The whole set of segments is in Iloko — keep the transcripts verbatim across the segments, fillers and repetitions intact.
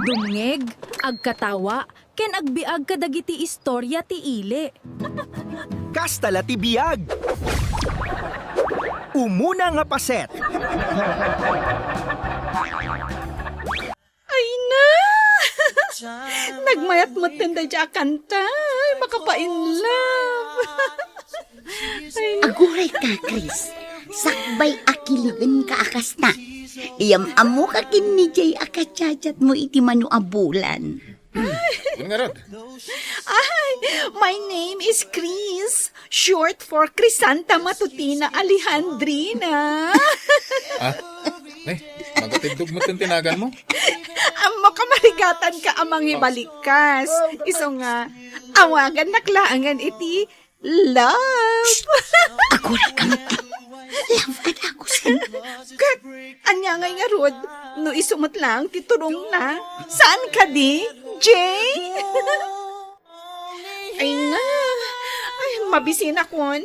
Dumngeg, agkatawa, ken agbiag kadagiti istorya ti ili. Kasta la ti biag. Umuna nga paset. Ay na! Nagmayat metten daydiay a kanta. Ay, makapain love. Ay, aguray ka, Chris. Sakbay a kiligen ka a kasta. Iyam-ammo ka ken ni Jay a kachat-chat mo iti mano a bulan. Wen ngarud? Ay, my name is Chris, short for Crisanta Matutina Alejandrina. Ah? Eh, magatiddog metten ti naganmo? Ammok a marigatanka a mangibalikas. Isu nga, awagannak laengen iti love. Aguray ka met. Love at ako sen. Ket, ania ngay ngarud, no isu met laeng ti turongna? Saan kadi, Jay? Ay na. Ay, mabisinakon.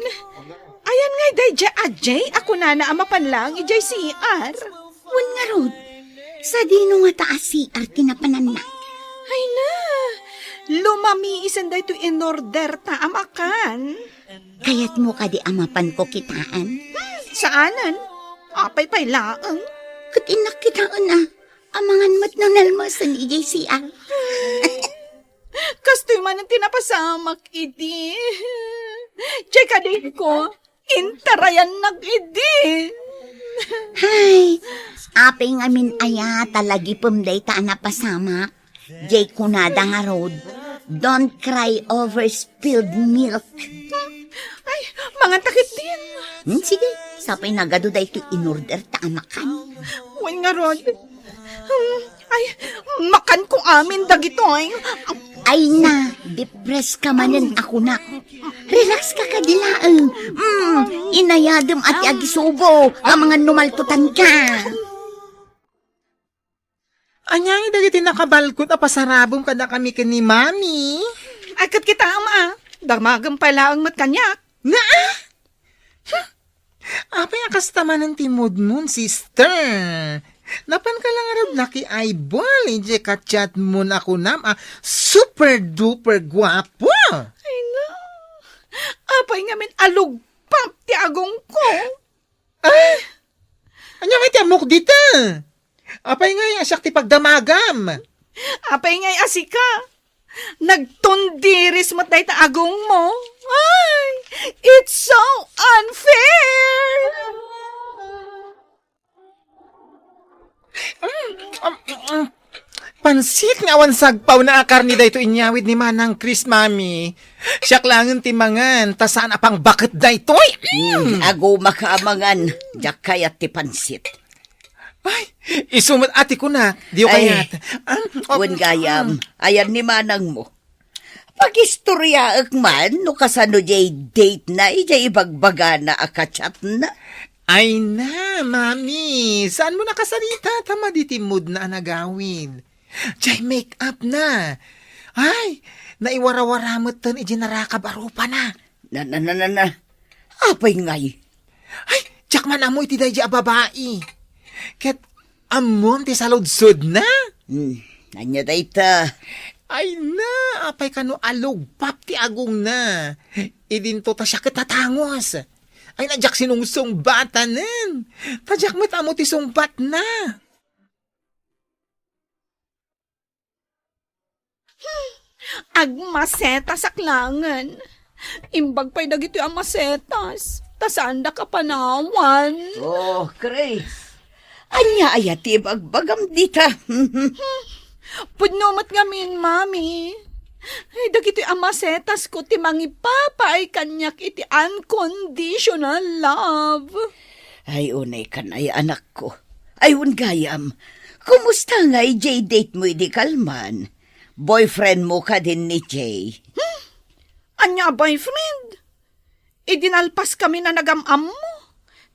Ayan ngay daydiay a Jay a kunana a mapan laeng idiay C R. Wen ngarud, sadino ngata a C R ti napananna? Ay na, lumamiisen daytoy inorderta a makan. Kayatmo kadi a mapanko kitaen? Hmm, saanen. Apay pay laeng. Ket innak kitaen a, amangan met no nalmesen idiay C R. Kastoy manen ti napasamak idi. Diay kadinko, intarayannak idi. Hay, apay ngamin aya ta lagipem dayta a napasamak? Diay kunada ngarud, "Don't cry over spilled milk." Ay, manganta ketdin. Hmm, sige, sapay nagadu daytoy inorderta a makan. Wen ngarud. Hmm, ay, makanko amin dagitoy. Ay na, depress ka manen a kunak. Relax ka kadi laeng. Mm, inayadem a ti agisubo, amangan no maltutan ka. Ania ngay dagiti nakabalkut a pasarabem kadakami ken ni Mami? Ay, ket kitaem a, damagem pay laeng met kaniak. Naa! Huh! Apay a kasta manen ti moodmon, sister? Napanka la ngarud nakiaybol idiay kachatmon a kunam a super duper guapo? Ay, no. Apay ngamin a lugpap ti agongko? Ah! Ania ngay ti ammok dita? Apay ngay a siak ti pagdamagam? Apay ngay a sika? Nagtundiris met dayta agongmo. Ay, it's so unfair! Mm, mm, mm. Pansit nga awan sagpawna a karne daytoy inyawid ni Manang Chris, Mami. Siak laengen ti mangan, ta saan a pangbaket daytoy. Mm. Mm, agumaka a mangan. Diak kayat ti pansit. Ay, isu met a ti kunak, diyo kayat. Ay, ah, oh, wen gayam, mm. Ayan ni manangmo. Pagistoriaek man no kasano diay date na idiay ibagbagana a kachatna. Ay na, Mami, saanmo nakasarita ta madi ti moodna a nagawid? Diay make-up na. Ay, naiwarawara metten idiay narakab a rupana. Na, na, na, na, na. Apay ngay? Ay, diak man ammo iti daydiay a babai. Ket ammom ti saludsodna? Hmm, ania dayta? Ay na, apay kano a lugpap ti agongna. Idinto ta siak ket tatangos. Ay na, diak sinungsungbatanen. Ta diak met ammo ti sungbatna. Hmm, agmasetasak laengen. Imbag pay dagitoy a masetas, ta saandak a panawan. Oh, Chris. Ania aya ti ibagbagam dita? Hmm, pudno met ngamin, Mami. Ay, dagitoy a masetasko ti mangipapaay kaniak iti unconditional love. Ay, unay kan ay, anakko. Ay, wen gayam, kumusta ngay diay date mo idi kalman? Boyfriend mo kadin ni Jay? Hmm? Ania a boyfriend? Idi nalpaskami a nagam-ammo,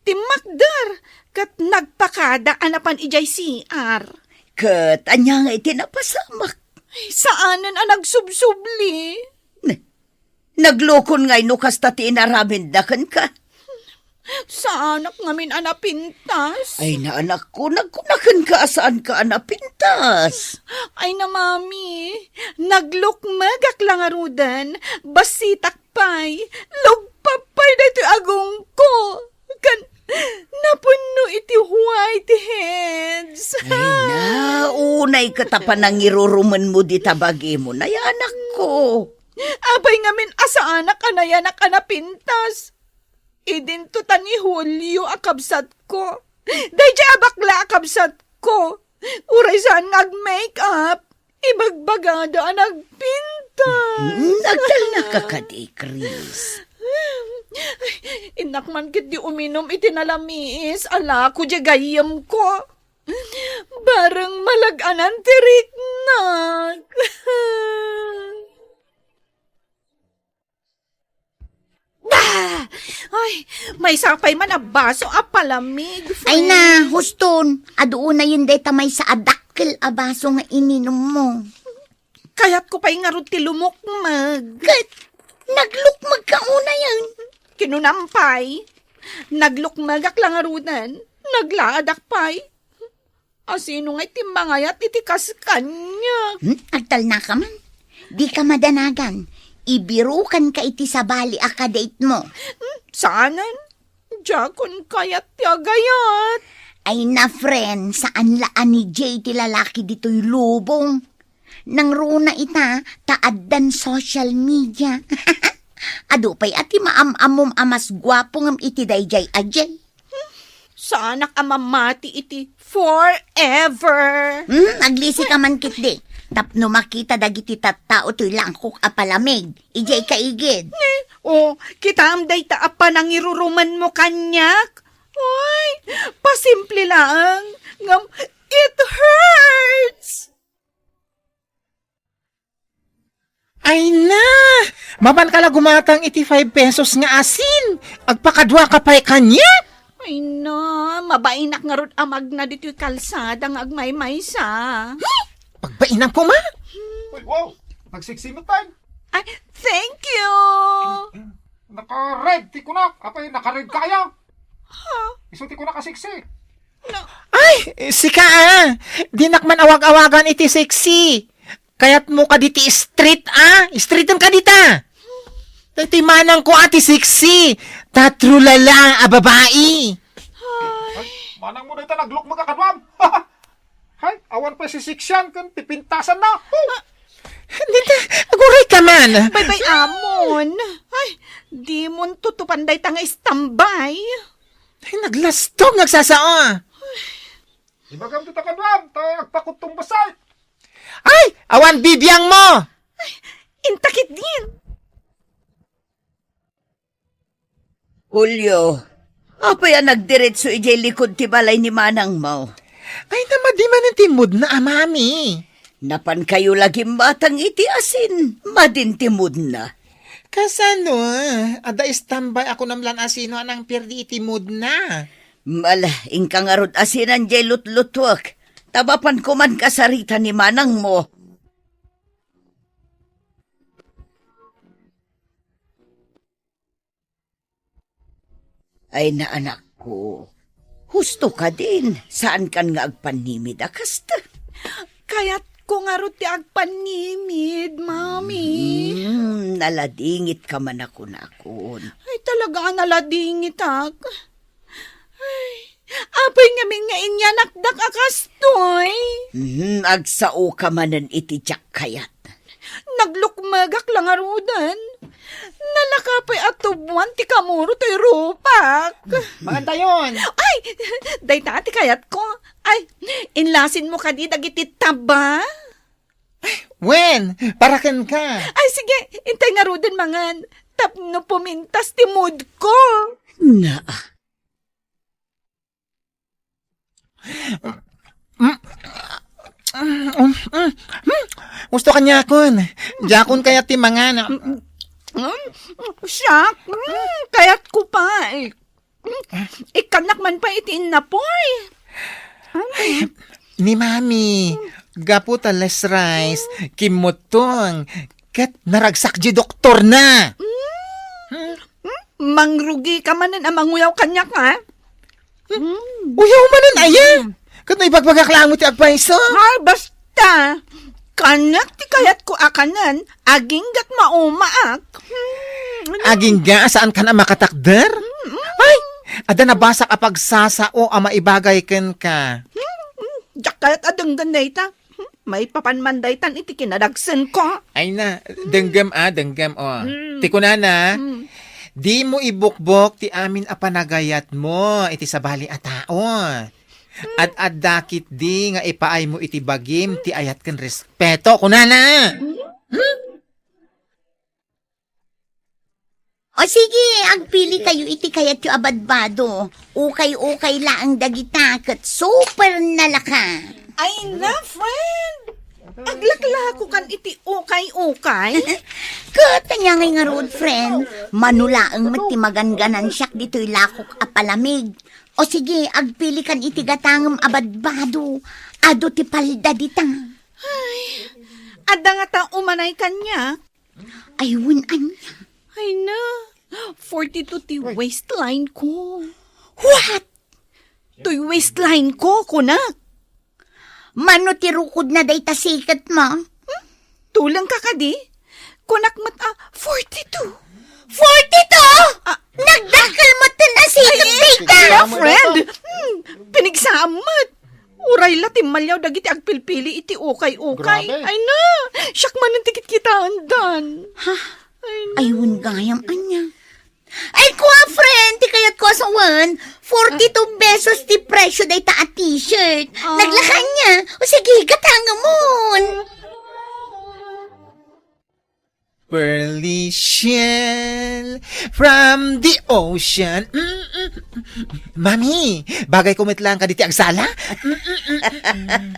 timmakder ket nagpakada a napan idiay C R. Ket ania ngay ti napasamak? Ay, saanen a nagsubsubli. Ne, naglukon ngay no kasta ti inaramidna kenka? Saanak ngamin a napintas. Ay na, anakko, nagkunakenka a saanka a napintas. Ay na, Mami, naglukmegak la ngaruden, bassitak pay, lugpap pay daytoy agongko. Kan, napunno iti whiteheads. Ay na, unay ket a panangirurumenmo dita bagimo, nayanakko. Apay ngamin a saanak a nayanak a napintas? Idinto ta ni Julio a kabsatko. Daydiay a bakla a kabsatko. Uray saan nga ag-makeup, ibagbagada a nagpintas. Hmm, agtalnaka kadi, Chris. Ay, innak man ketdi uminum iti nalamiis a lako diay gayyemko. Bareng malag-anan ti riknak. Bah! Ay, maysa pay man a baso a palamig, friend. Ay na, huston. Adu unayen dayta maysa a dakkel a baso nga ininummo. Kayatko pay ngarud ti lumukmeg. Ket, naglukmegka unayen. Kinunam pay. Naglukmegak la ngaruden. Naglaadak pay. Asino ngay ti mangayat iti kas kaniak? Hmm? Agtalnaka man. Dika madanagan. Ibirukanka iti sabali a kadate mo. Hmm? Saanen? Diakon kayat ti agayat. Ay na, friend, saan la a ni Jay ti lalaki ditoy lubong. Nangruna ita ta addan social media. Adu pay a ti maam-ammom a mas guapo ngem iti daydiay a Jay. Saanak a mamati iti forever. Hmm, aglisika man ketdi. Tapno makita dagiti tattao toy langkok a palamig. Idiay kaigid. O, kitaem dayta a panangirurumenmo kaniak. Oy, pasimple laeng, ngem it hurts. Ay na! Mapanka la gumatang iti five pesos nga asin! Agpakaduaka pay kaniak! Ay na, mabainak ngarud a magna ditoy kalsada nga agmaymaysa. Hmm? Pagbainam koma? Uy, wow! Nagsiksi met pay! Ay, thank you! Naka-red ti kunak! Apay, naka-red kaya? Ha? Isu ti kunak a siksi! No. Ay, sika, ah! Dinak man awag-awagan iti siksi! Kayatmo kadi ti street, ah? Streeten ka dita! Tay ti manangko a ti siksi! Ta trulala a babai! Ay, manangmo dayta naglukmeg a kaduam! Hay, awan pay sisiksian ken pipintasanna! Dita, aguray ka man! Baybay-amon! Ay, dimon tutupan dayta nga istambay! Ay, naglastog, nagsasao! Ibagam dita kaduam, ta agpakuttong bassit! Ay! Awan bibiangmo! Inta ketdin! Julio, apay a nagdiretso idiay likud ti balay ni manangmo? Ay, namadi manen ti moodna a mami. Napankayo la gimmatang iti asin, madin ti moodna. Kasano? Adda istambay a kunam lan asino a nangperdi iti moodna. Mala, inka ngarud asinan diay lutlutuek. Ta mapanko man kasarita ni manangmo. Ay na, anakko. Husto kadin, saankan nga agpannimid a kasta. Kayatko ngarud ti agpannimid, Mami. Hmm, naladingit ka man a kunakon. Ay, talaga a naladingitak. Ay, apay ngamin nga inyanakdak a kastoy? Hmm, agsao ka manen iti diak kayat. Naglukmegak la ngaruden. Nalaka pay a tubuan ti kamuro toy rupak. Mangan tayon. Ay, dayta ti kayatko. Ay, inlasinmo kadi dagiti taba? Wen, para kenka. Ay, sige, intay ngaruden mangan. Tapno pumintas ti moodko. Na, Mm, mm, mm, mm. Gusto kaniakon. Diakon kayat ti mangan. Mm, mm, siak, mm, kayatko pay. Mm, ikkannak man pay iti innapoy. Mm. Ni Mami, gapu ta less rice, kimmutong, ket naragsak di doktorna. Mm. Mm. Mangrugika manen a manguyaw kaniak, ha? Hmm. Uyaw manen, aya? Hmm. Ket no ibagbagak laeng ti agpayso? Ha, basta. Kaniak ti kayatko a kanen, aginggat maumaak. Hmm. Agingga a saankan a makatakder? Hmm. Ay, adda nabasak a pagsasao a maibagay kenka. Hmm. Diak kayat a denggen dayta. Hmm, maipapan man daytan iti kinadagsenko. Ay na, denggem a, denggem, o. Hmm. Ti kunana, hmm, dimo ibukbok ti amin a panagayatmo iti sabali a tao. Hmm. Ad-adda ketdi nga ipaaymo iti bagim ti ayat ken respeto, kunana. Hmm? O sige, agpilikayo iti kayatyo a badbado. Ukay-ukay laeng dagita ket super nalaka. Ay na, friend! Aglaklakokan iti ukay-ukay? Ket ania ngay ngarud, friend? Mano laeng met ti maganganan siak ditoy lakok a palamig. O sige, agpilikan iti gatangem a badbado. Adu ti palda dita. Ay, adda ngata umanay kaniak? Ay, wen ania? Ay na, forty-two ti waistline ko. What? Toy waistline ko, kunak. Mano ti rukodna dayta siket mo? Hmm? Tulengka kadi? Kunak met a forty-two. Forty-two? Ah. Nagdakkel met ten a siket dayta. Ay, friend. Hmm, pinigsaam met. Uray la timmaliaw dagiti agpilpili iti ukay-ukay. Grabe. Ay na, siak manen ti kitkitaendan. Ha? Ay na. Ay, wen gayam ania. Ay, kua, friend, ti kayatko a sawen, forty-two pesos ti presyo dayta a t-shirt. Ah. Naglaka ania? O sige, gatangemon. Pearly shell from the ocean. Mm, mm, mm. Mami, bagay ko met laeng kaditi agsala. Mm, mm, mm, mm.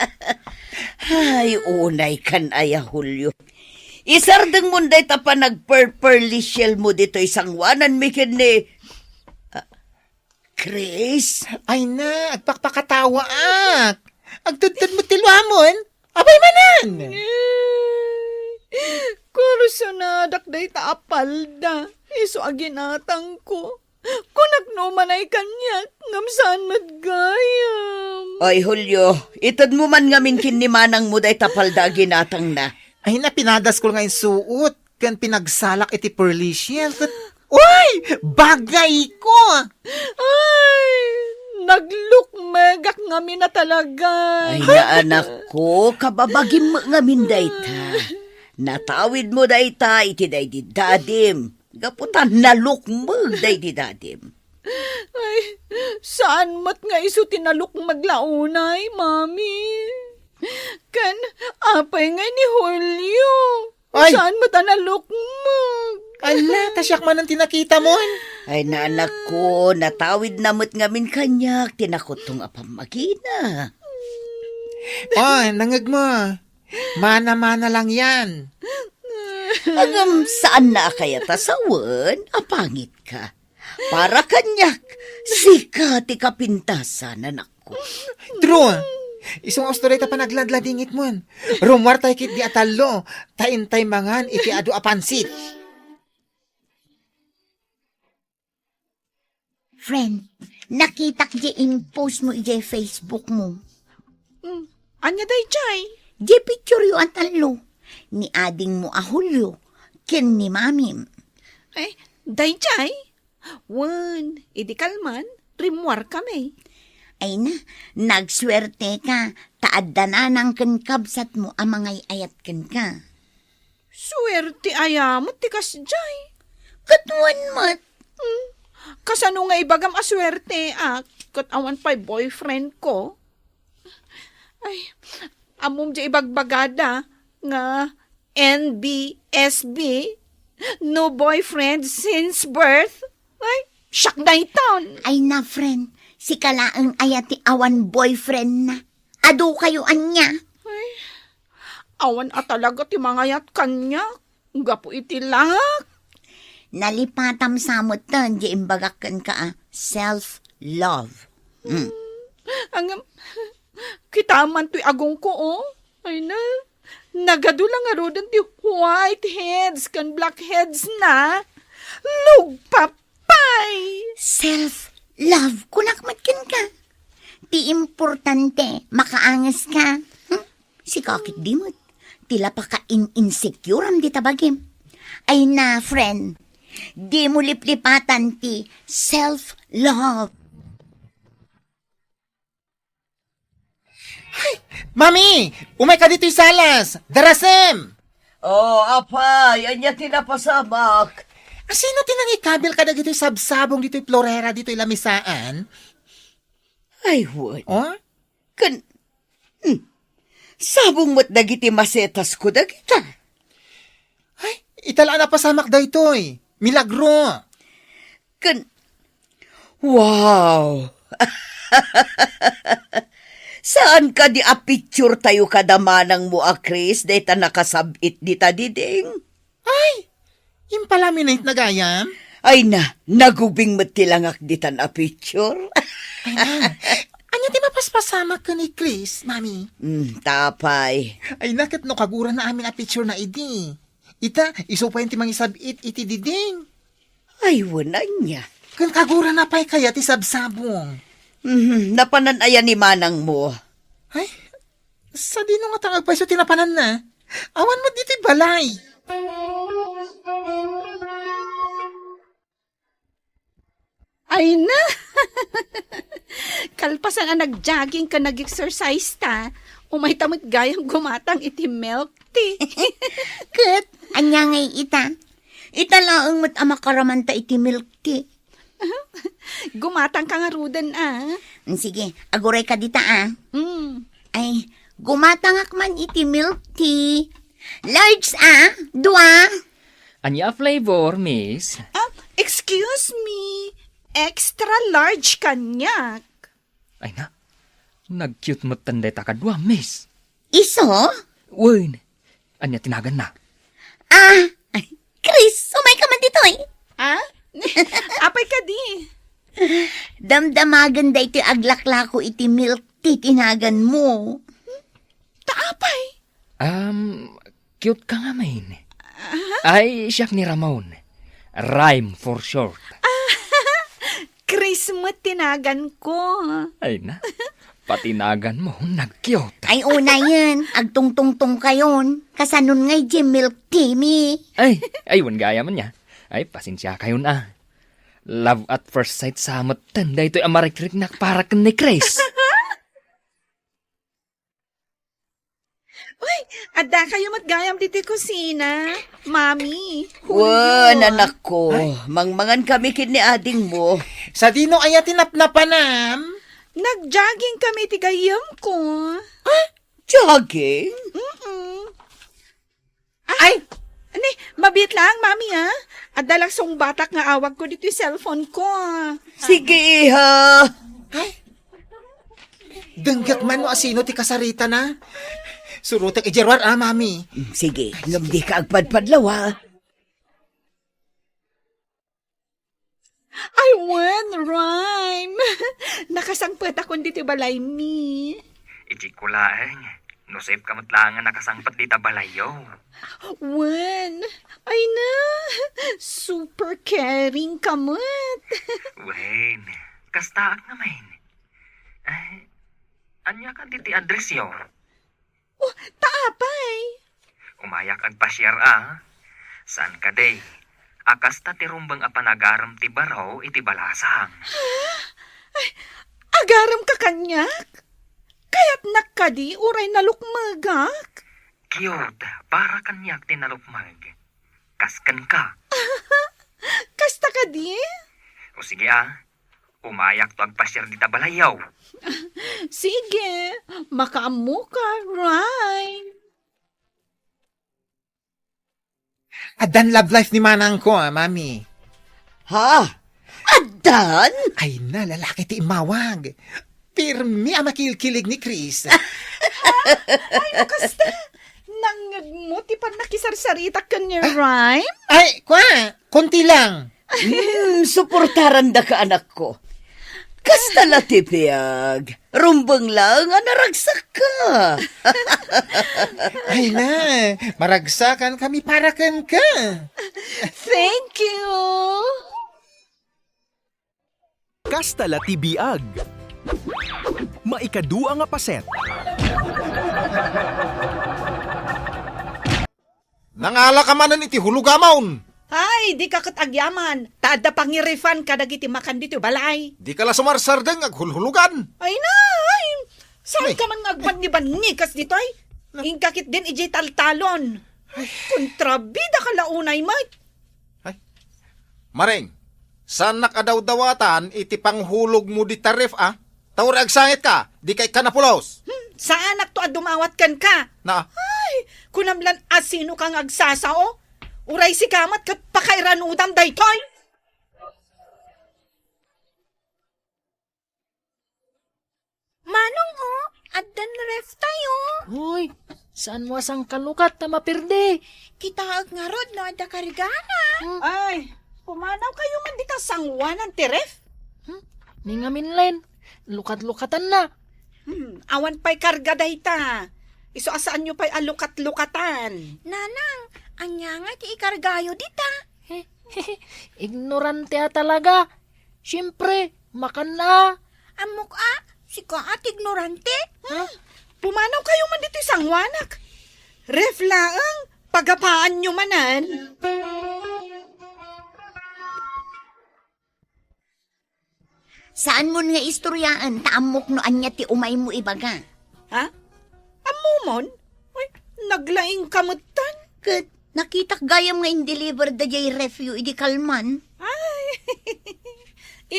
Ay, unay kan aya, Julio. Isardengmon dayta panagper-, pearly shell mo ditoy sangoananmi ken ni, ah, Chris? Ay na, agpakpakatawaak. Agtudtod mo ti luamon. Apay manen? Kursonadak dayta a palda. Isu a ginatangko. Kunak no umanay kaniak, ngem saan met gayam. Ay, Julio, itedmo man ngamin ken ni manangmo dayta palda a ginatangna. Ay, napinadaskol nga insuot. Ken pinagsalak iti pearly shell ket, uy! Bagayko! Ay, naglukmegak ngamin a talaga. Ay, naanakko, kababagim ngamin dayta. Natawidmo dayta iti daydi dadim, gapu ta nalukmeg daydi dadim. Ay, saan met nga isu ti nalukmeg la unay, Mami? Ken apay ngay ni Julio? Ay! Saan met a nalukmeg? Ala, ta siak manen ti nakitamon. Ay, naanakko, natawidna met ngamin kaniak ti nakutong a pammagina. Oh, nangegmo. Mana-mana lang yan. Ngem, saanna a kayat a sawen a pangitka. Para kaniak, sika ti kapintasan, anakko. True. Isu nga usto dayta panagladladingitmon. Rummuartay ketdi a tallo, ta intay mangan iti adu a pansit. Friend, nakitak di in-post mo idiay Facebook mo. Hmm, ania daydiay? Di picture yo a tallo. Ni adingmo a Julio, ken ni mamim. Eh, daydiay? Wen, idi kalman, rimmuarkami. Ay na, nagsuerteka, ta adda nanang ken kabsatmo a mangay-ayat kenka. Suerte aya met ti kasdiay. Ket wen met. Hmm, kasano nga ibagam a suerteak, ket awan pay boyfriend ko? Ay, ammom di ibagbagada nga N B S B, no boyfriend since birth? Ay, siak daytan. Ay na, friend, sika laeng aya ti awan boyfriend na. Adu kayo ania? Ay, awan a talaga ti mangayat kaniak. Gapu iti langak. Nalipatam sa metten di imbagak kenka a self-love. Mm. Angem, kitaem man toy agongko, oh. Ay na, nagadu la ngaruden ti white heads ken black heads na. Lugpa Ay. Self-love, kunak met kenka. Ti importante, makaangeska. Hmm? Sika ket di met. Ti lapaka in-insecuream dita bagim. Ay na, friend. Dimo liplipatan ti self-love. Ay, Mami, umayka ditoy salas. Darasem! Oh, apay, ania ti napasamak? Asino ti nangikabil kadagitoy sabsabong ditoy florera ditoy lamisaan? Ay, wen. Oh? Ken, hmm, sabong met dagiti masetasko dagita. Ay, ita la a napasamak daytoy. Milagro. Ken, wow! Saan kadi a picture tayo kada manangmo a Chris, dayta nakasab-it dita diding? Ay, impalaminate na gayam? Ay na, nagubing met ti langak ditan a picture. Ay na, ania ti mapaspasamak ken ni Chris, Mami? Hmm, ta apay. Ay na, ket no kagurana amin a picture na idi. Ita, isu pay ti mangisab-it iti diding. Ay, wen, ania? Ken kagurana pay kaya ti sabsabong? Mhm, napanan aya ni manangmo? Ay, sadino ngata nga agpayso ti napananna? Awan met ditoy balay. Ay na! Kalpasan a nag-jogging ken nag-exercise ta, umayta met gayam gumatang iti milk tea. Ket, ania ngay ita? Ita laeng met a makaramanta iti milk tea. Gumatangka ngaruden, a. Mm, sige, agurayka dita, a. Mm. Ay, gumatangak man iti milk tea. Large, a, dua. Ania a flavor, miss? Ah, excuse me. Extra large kaniak. Ay na, nag-cute metten dayta kadua, miss. Isu? Wen, ania ti naganna? Ah, Chris, umayka man ditoy. Ah? Apay kadi? Damdamagen daytoy aglaklako iti milk tea ti naganmo. Ta apay? Um, cute ka ngamin. Aha. Ay, siak ni Ramon. Rhyme for short. Chris met ti naganko. Ay na, pati naganmo, nag-cute. Ay, unayen, agtungtungtongkayon. Kasanon ngay diay milk tea mi? Ay, ay, wen gayam ania. Ay, pasensiakayon, a. Love at first sight sa metten daytoy a marikriknak para ken ni Chris. Uy, addakayo met gayam ditoy kusina, Mami. Wen, Julio. Anakko, ay, mangmangan kami ken ni adingmo. Sadino aya ti napnapanam? Nag-jogging kami ti gayyemko. Ah, jogging? Mm-mm. Ah, ay! Ni, mabiit laeng, Mami, a. Adda laeng sungbatak nga awagko ditoy cellphone ko, a. Sige, iha. Ay, denggetek man no asino ti kasaritana. Surotek idiay ruar, a, Mami. Mm, sige, ngem dika agpadpadlaw, a. Ay, wen, Rhyme. Nakasangpetakon ditoy balaymi. Idiay ko laeng, no saipka met laeng a nakasangpet dita balayyo. Wen, ay na, super caring ka met. Wen, kastaak ngamin. Ay, ania kadi ti addressyo? Oh, ta apay? Umayak agpasiar, a. Saan kadi a kasta ti rumbeng a panagarem ti baro iti balasang? Ha? Ay, agaremka kaniak? Kayatnak kadi uray nalukmegak? Cute, para kaniak ti nalukmeg. Kas kenka. Kasta kadi? O sige, a. Umayakto agpasiar dita balayyo. Sige, makaammoka, Rhyme. Addan love life ni manangko, a, Mami. Ha? Addan? Ay na, lalaki ti immawag. Pirmi a makilkilig ni Chris. Ay, no kasta, nangngegmo ti pannakisarsaritak ken ni Rhyme? Ay, kua, konti lang. Hmm, suportarandaka, anakko. Kasta la ti biag. Rumbeng laeng a naragsakka. Ay na, maragsakan kami para kenka. Thank you. Kasta la ti biag. Maikadua nga paset. Nangalaka manen iti hulugamon. Ay, dika ket agyaman. Ta adda pangirifan kadagiti makan ditoy balay. Dika la sumarsardeng aghulhulugan. Ay na, ay. Saan Ay. ka man nga agbannibannikas ditoy? Na- Inka ketdin idiay taltalon. Ay. Kontrabida ka la unay met. Ay. Mareng, saannak a dawdawatan iti panghulogmo dita ref, a? Ta uray agsangitka, dika ikkan a pulos. Hmm, saanakto a dumawat kenka. Na? Ay, kunam lan a sinoka nga agsasao? Uray sika met ket pakairanudam daytoy. Manong, o, addan ref tayo. Hoy, saanmo a sangkalukat ta maperde? Kitaek ngarud no adda kargana. Hmm? Ay, pumanaw kayo man dita sanguanan ti ref? Hmm? Ni ngamin, Len, lukat-lukatanna. Hmm, awan pay karga dayta. Isu a saanyo pay a lukat-lukatan. Nanang, ania nga ti ikargayo dita? Ignorante a talaga. Siyempre, makan a. Ammok a, sika a ti ignorante. Ha? Pumanaw kayo man ditoy sanguanak. Ref laeng, pagapaanyo manen. Saanmon nga istoryaen ta ammok no ania ti umaymo ibaga. Ha? Ammomon? Ay, naglaing ka metten. Ket nakitak gayam nga indeliver da jay refyo idi kalman. Ay,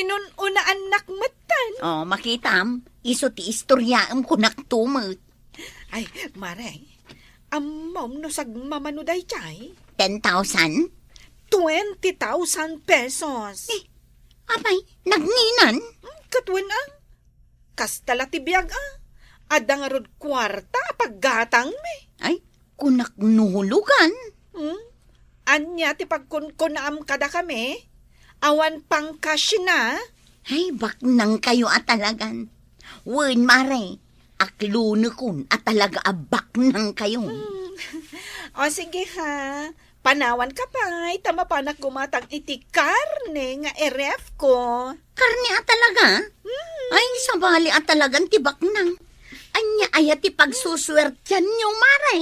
inun-unaannak metten. Oh, makitam, isu ti istoryaem kunak to met. Ay, Mare, ammom no sagmamano dayjay? Ten thousand? Twenty thousand pesos. Eh, apay, nagninan? Hmm, ket wen a. Kasta la ti biag a. Adda ngarud kuarta a paggatangmi. Ay, kunak no hulugan. Hmm? Ania ti pagkunkunaam kadakami? Awan pang-cash na? Ay, baknang kayo a talagan. Wen, Mare, aklunekon a talaga a baknang kayo. Hmm. O, sige ha. Panawan ka pay, ta mapanak gumatang iti karne nga iref ko. Karne a talaga? Hmm. Ay, sabali a talagan ti baknang. Ania aya ti pagsusuertianyo, Mare?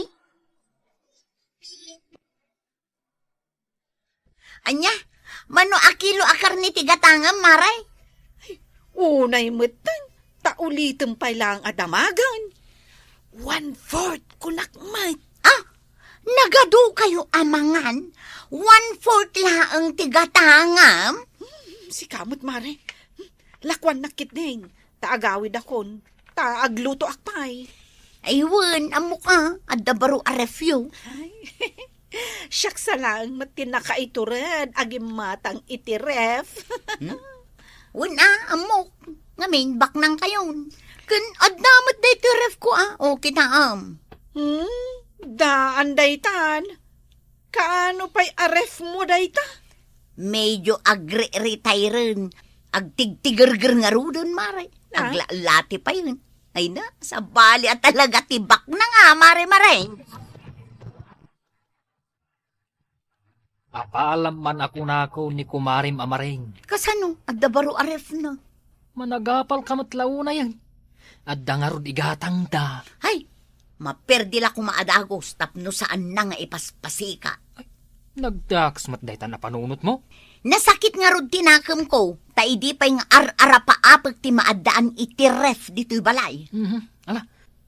Ania? Mano a kilo a karne ti gatangam, Mare? Ay, unay metten, ta ulitem pay laeng a damagen. One-fourth, kunak met. Ah, nagadu kayo a mangan? One-fourth laeng ti gatangam? Hmm, sika met, Mare. Hmm, lakuannak ketdin. Ta agawidakon, ta aglutoak pay. Ay wen, ammok a, adda baro a refyo. Ay, siak sa laeng met ti nakaitured a gimmatang iti ref. Hmm? Wen a, ammok. Ngamin, baknang kayon. Ken adda met daytoy ref ko a. O, kitaem. Hmm? Daan daytan. Kaano pay a ref mo dayta? Medyo agre-retire-en. Agtigtigerger ngaruden, Mare. Ah? Aglalati payen. Ay na, sabali a talaga ti baknang a, Mare, Mare. Apaalam man a kunako ni kumarem a Mareng. Kasano? Adda baro a ref na. Managapal ka met la unayen. Adda ngarud igatangda. Hay, maperdi la koma a dagus tapno saanna nga ipaspasika. Ay, nagdaks met daytan a panunotmo? Nasakit ngarud ti nakemko, ta idi pay nga ar-arapaapek ti maaddaan iti ref ditoy balay. Mhm. Ala,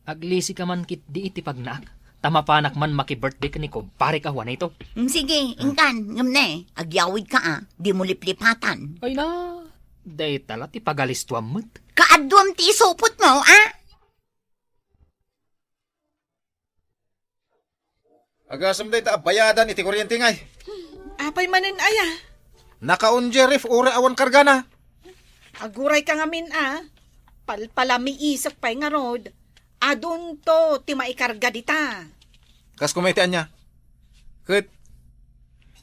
aglisi ka man ketdi iti pagnaak, ta mapanak man maki-birthday ken ni kumparek a Juanito. Mm, sige, ah, inkan, ngem ne, agyawid ka a, dimo liplipatan. Ay na, dayta la ti pagalistuam met. Kaadduam ti isupotmo, a? Agasem dayta a bayadan iti kuryente ngay. Apay manen aya? Nakaon jay ref uray awan kargana. Aguray ka ngamin a. Palpalamiisek pay ngarud. Adunto ti maikarga dita. Kas koma iti ania? Ket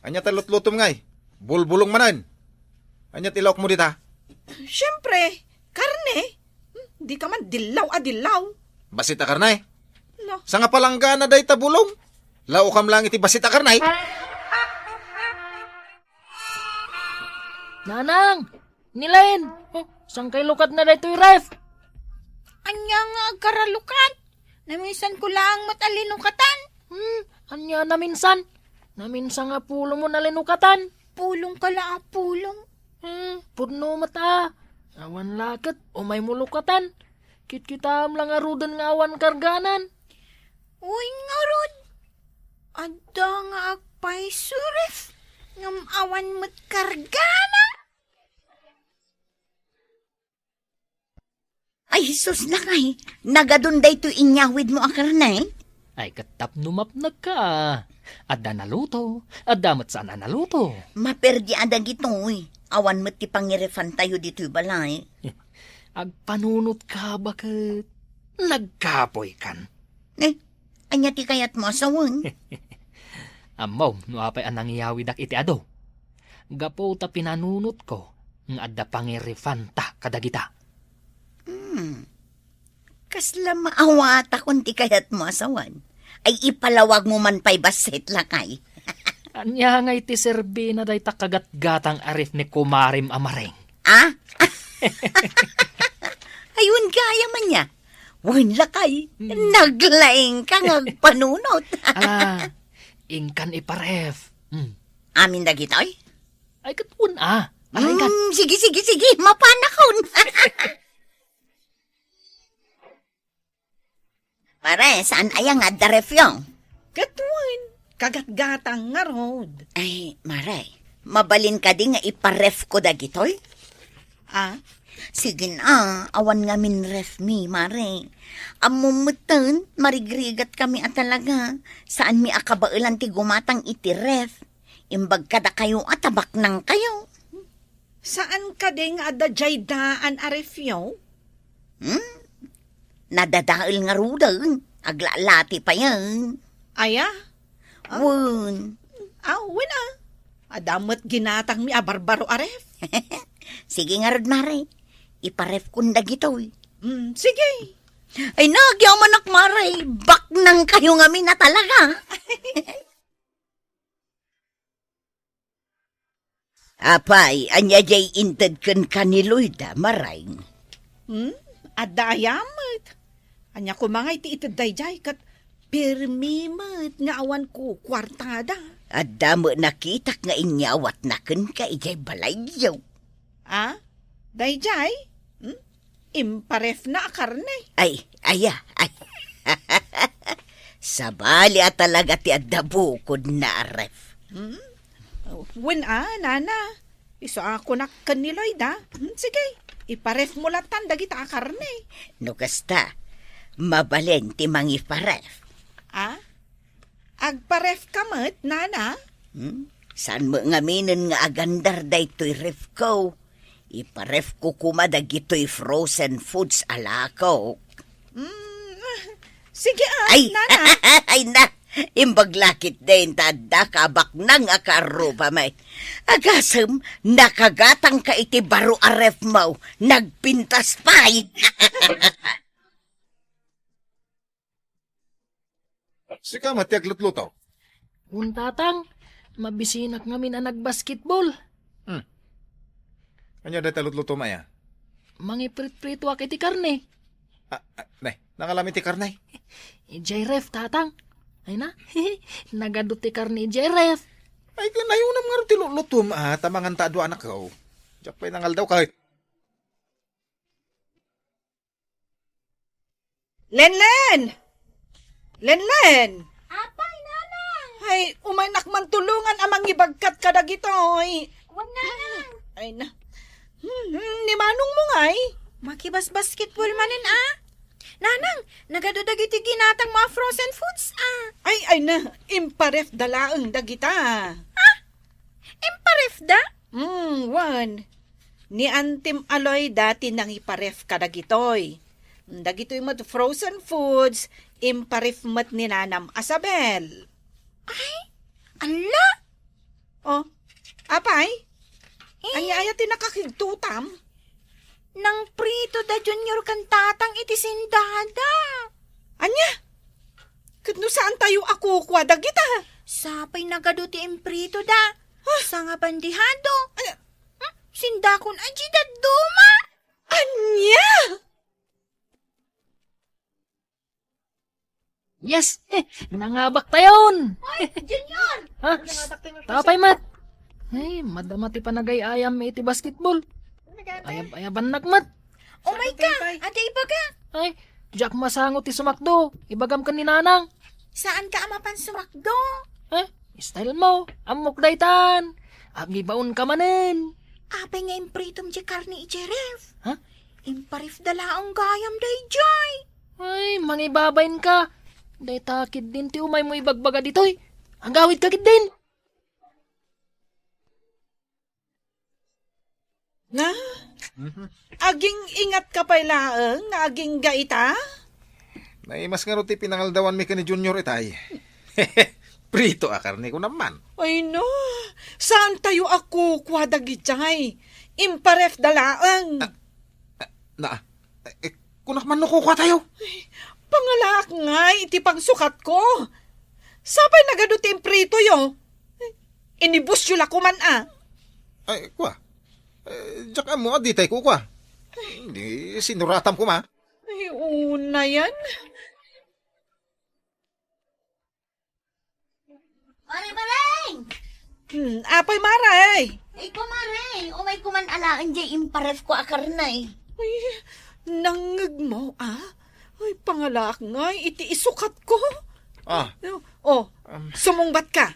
ania ta lutlutom ngay? Bulbulong manen. Ania ti laokmo dita? Siempre, karne. Hmm, di ka man dillaw a dillaw. Bassit a karne? No. Sanga palanggana dayta bulong. Laokam lang iti bassit a karne. Nanang! Ni Len! Oh, Saan kay lukatna daytoy ref? Ania nga agkaralukat? Naminsanko laeng met a linukatan. Hmm, ania naminsan? Naminsan nga pulongmo a linukatan. Pulongka la a pulong. Hmm, pudno met a. Awan la ket umaymo lukatan. Kitkitaem la ngaruden nga awan karganan. Uy, ngarud. Adda nga agpayso ref ngem awan met kargana. Ay, Jesus, lakay, nagadun daytoy inyawidmo a karne? Ay, ket tapno mapnekka. Adda naluto, adda met saan a naluto. Maperdi a dagitoy. Awan met ti pangirifantayo ditoy balay. Agpanunotka, baket. Nagkapoykan. Eh, ania ti kayatmo a sawen? Ammom no apay a nangiyawidak iti adu. Gapu ta pinanunotko nga adda pangirifanta kadagita. Hmm. Kasla maawatakon ti kayatmo a sawen. Ay ipalawagmo man pay bassit, lakay. Ania ngay ti serbina dayta kagatgatang a ref ni kumarem a Mareng? Ah? Ay, wen gayam ania. Wen lakay, hmm, naglaingka nga agpanunot. Ala, inkan iparef. Hmm. Amin dagitoy? Ay, ket wen a. Ala, inkan. Hmm, sige, sige, sige, mapanakon. Mare, saan aya nga adda refyo? Ket wen, kagatgatang ngarud. Ay, Mare, mabalin kadi nga iparefko dagitoy? Ah? Sige na, awan ngamin refmi, Mare. Ammom metten, marigrigat kami a talaga. Saanmi a kabaelan ti gumatang iti ref. Imbag kadakayo a tabaknangkayo. Saan kadi nga adda jay daan a refyo? Hmm? Nadadael ngaruden, aglalati payen. Aya? Ah? Wen. Ah, wen a. Adda met ginatangmi a barbaro a ref. Sige ngarud, Mare. Iparefkon dagitoy. Hmm, sige. Ay, nagyamanak, Mare. Baknangkayo ngamin a talaga. Apay, ania jay inted kenka ni Loida, Mareng? Hmm? Adda aya met. Ania koma nga iti ited dayjay ket permi met nga awan kukuartada. Adda met nakitak nga inyawatna kenka idiay balayyo. Ah? Dayjay? Hmm? Imparefna a karne. Ay, aya, ay. Sabali a talaga ti adda bukodna a ref. Hmm? Wen a, nana. Isu a kunak ken ni Loida. Hmm, sige, iparefmo latan dagita a karne. No kasta, mabalin ti mangiparef. Ah? Agparefka met, nana? Hmm? Saan met ngaminen nga agandar daytoy refko? Iparefko koma dagitoy frozen foods a lakok. Mm, sige, ah, ay, nana. Ay na, imbag la ketdin ta adda ka baknang a karrupami. Agasem, nakagatangka iti baro a refmo, nagpintas pay. Sika met ti aglutluto? Wen, Tatang, mabisinak ngamin a nagbasketball. Hmm. Ania dayta lutlutom aya? Mangipritpritoak iti karne. Ah, ah, ne, nangalam iti karne? Idiay ref, Tatang. Ay na, nagadu ti karne idiay ref. Ay, kanayonam ngarud ti lutlutom, ah, ta manganta a dua anakko. Diak pay nangaldaw kay. Lenlen! Lenlen! Apay, Nanang! Ay, umaynak man tulongan a mangibagkat kadagitoy. Wen, Nanang! Ay na. Hmm, hmm, ni manongmo ngay? Makibasbasketball manen, a? Nanang, nagadu dagiti ginatangmo a frozen foods, a? Ay, ay na, imparefda laeng dagita. Ha? Imparefda? Hmm, wen. Ni Antim a Loida ti nangiparef kadagitoy. Dagitoy met frozen foods, imparef met ni Nanam a Sabel. Ay, alla! Oh, apay? Eh? Ania aya ti nakakigtutam? Nangprito da Junior ken Tatang iti sindada. Ania? Ket no saantayo a kukua dagita? Sapay nagadu ti imprito da. Ah! Sangabandihado. Ania? Hmm? Sindakon a di dadduma. Ania? Yes! Nangabak tayon! Hoy, Junior! Ha? Tapay, Mat! Ay, madama ti panagay-ayam iti basketball. Ayab-ayabannak, Mat! Umay ka! Adi ibaga! Ay, diak masango ti sumakdo. Ibagam ken ni Nanang. Saan ka a mapan sumakdo? Eh, style mo. Ammok daytan. Agibaon ka manen. Apay nga impritom di karne iti ref? Ha? Imparef da laeng gayam daydiay. Ay, mangibabain ka. Dayta ketdin ti umay mo ibagbaga ditoy. Agawid ka ketdin. Na? Mhm. Aging-ingat ka pay laeng nga agingga ita? Naimas ngarud ti pinangaldawanmi ken ni Junior itay. Prito a karne, kunam man. Ay, no. Saan tayo a kukua dagitay? Imparef da laeng. Ah, ah, na, eh, kunak man no kukua tayo. Ay, pangalaak ngay iti pangsukatko. Sapay nagadu ti impritoyo. Inibusyo la koman a. Ay, kua. Eh, diak ammo a ditay kukua. Di sinuratam koma. Ay, unayan. Mare, Mare! Hmm, apay, Mare? Ay, ko, Mare, umay koman alaen jay imparef ko a karne. Ay, nangngeg mo, a? Ay, pangalaak ngay iti isukat ko. Ah. Oh, Um. sumungbat ka.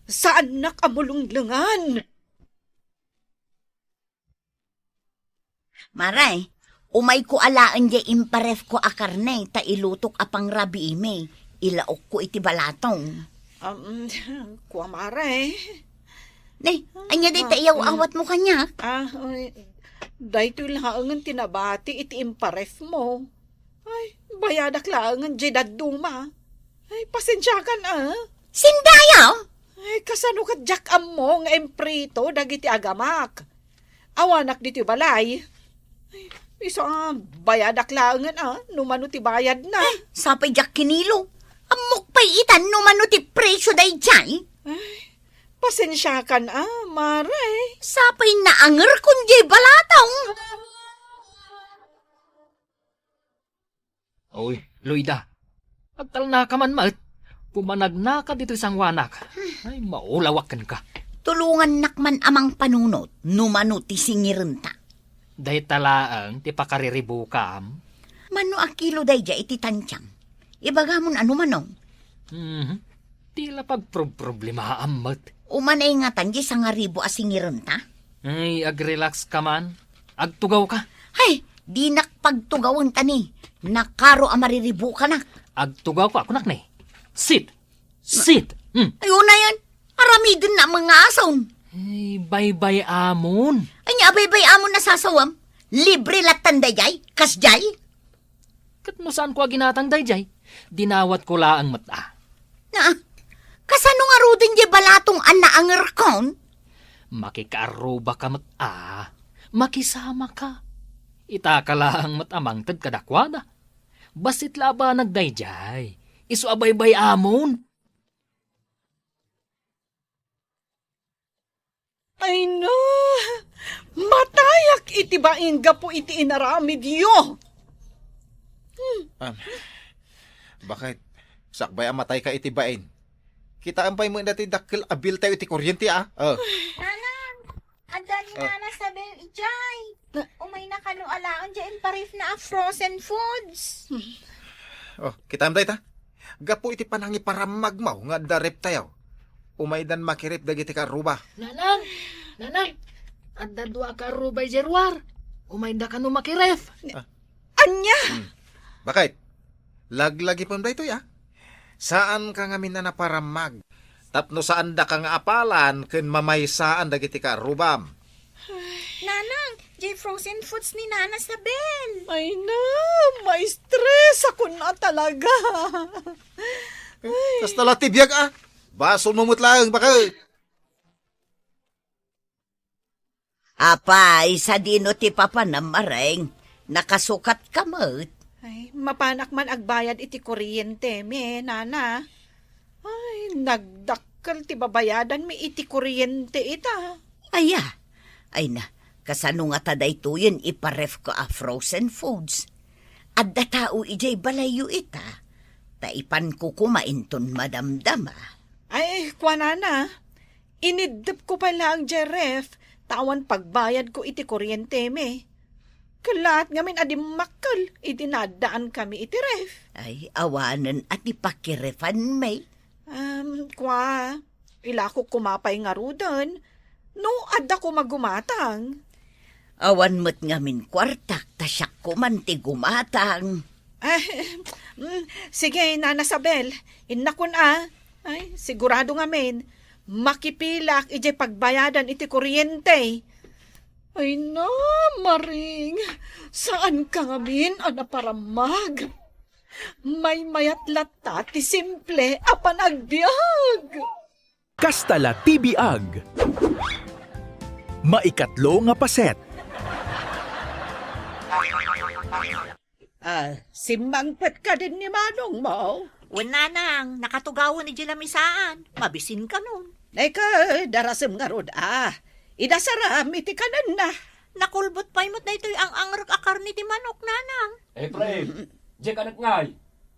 Saannak a mulunglengan. Mare, umayko alaen jay imparefko a karne ta ilutok a pangrabiimi, ilaokko iti balatong. Um, kua, Mare. Ne, ania dayta Ah, iyaw-awatmo kaniak? Ah, ay, daytoy laengen ti nabati iti imparefmo. Ay, bayadak laengen jay dadduma. Ay, pasensiakan, a. Sindayaw? Ay, kasano ket diak ammo nga imprito dagiti agamak? Awanak ditoy balay. Ay, isu a bayadak laengen, a, no mano ti bayadna. Ay, sapay diak kinilo. Ammok pay itan no mano ti presio daydiay. Ay, pasensiakan, a, Mare. Sapay naangerkon jay balatong. Oy, Loida, agtalnaka man met. Pumanagnaka ditoy sangoanak. Ay, maulawak kenka. Tulongannak man a mangpanunot no mano ti singirenta. Dayta laeng ti pakariribukam. Mano a kilo daydiay iti tantiam? Ibagamon a no mano. Mhm. Ti la pagprob-problemaam met. Umanay ngatan di sangaribu a singirenta? Ay, agrelax ka man. Agtugaw ka. Hay, dinak pagtugawen ta ni nakaro a mariribukanak. Agtugaw ka, kunak ni. Sit! Sit! Hmm. Ay, unayan. Aramidenna nga asaon. Ay, baybay-amon. Ania a baybay-amon a sasawam? Libre lattan daydiay? Kasdiay? Ket no saanko a ginatang daydiay, dinawatko laeng met a. Na, kasano ngaruden jay balatong a naangerkon? Makikaarrubaka met a. Makisamaka. Itaka laeng met a mangted kadakuada. Bassit la a banag daydiay. Isu a baybay-amon. Ay, no! Matayak iti bain gapu iti inaramidyo! Hmm. Ah, bakit? Sakbay a matayka iti bain. Kitaem pay met dati dakkel a bill tayo iti kuryente, a? Oh. Nanang, adda ni Oh. Nana Sabel idiay. Na- Umayna kano alaen diay imparefna a frozen foods. Oh, kitaem dayta. Gapu iti panangiparammagmo nga adda ref tayo. Umaydan makiref dagiti kaarruba. Nanang! Nanang! Adda dua a kaarruba idiay ruar. Umayda kano makiref. Ah. Ania? Hmm. Bakit? Laglagipem daytoy, a? Saanka ngamin a naparammag. Tapno saandaka nga apalan ken mamaysaan dagiti kaarrubam. Nanang, jay frozen foods ni Nana Sabel. Ay na, maistresakon a talaga. Eh, kasta la ti biag, a. Basolmo met laeng, bakit? Apay, sadino ti papanam, Mareng? Nakasukatka met? Ay, mapanak man agbayad iti kuryentemi, Nana. Ay, nagdakkel ti babayadanmi iti kuryente ita. Aya, ay na, Kasano ngata daytoyen iparefko a frozen foods? Adda tao idiay balayyo ita, ta ipanko koma inton madamdama. Ay, kuanana, iniddepko pay laeng diay ref, ta awan pagbayadko iti kuryentemi. Kellaat ngamin a dimmakkel iti naaddaankami iti ref. Ay, awanen a ti pakirefanmi. Um, kua, ilakok koma pay ngaruden, no adda koma gumatang. Awan met ngamin kuartak, ta siak koman ti gumatang. Ah, mm, sige, Nana Sabel, innakon a. Ay, sigurado ngamin, makipilak idiay pagbayadan iti kuryente. Ay na, Maring, saan ka ngamin a naparamag? Maymayat latta ti simple a panagbiag. Kasta la ti biag. Maikatlo nga paset. Ah, simmangpet kadin ni manongmo? Wen, nanang, nakatugawen idiay lamisaan. Mabisin kanon. Neka, darasem ngarud, ah. Idasaram iti kanenna. Nakulbot pay met daytoy ang-angrek a karne ti manok, nanang. Efraim, diak a nagngay.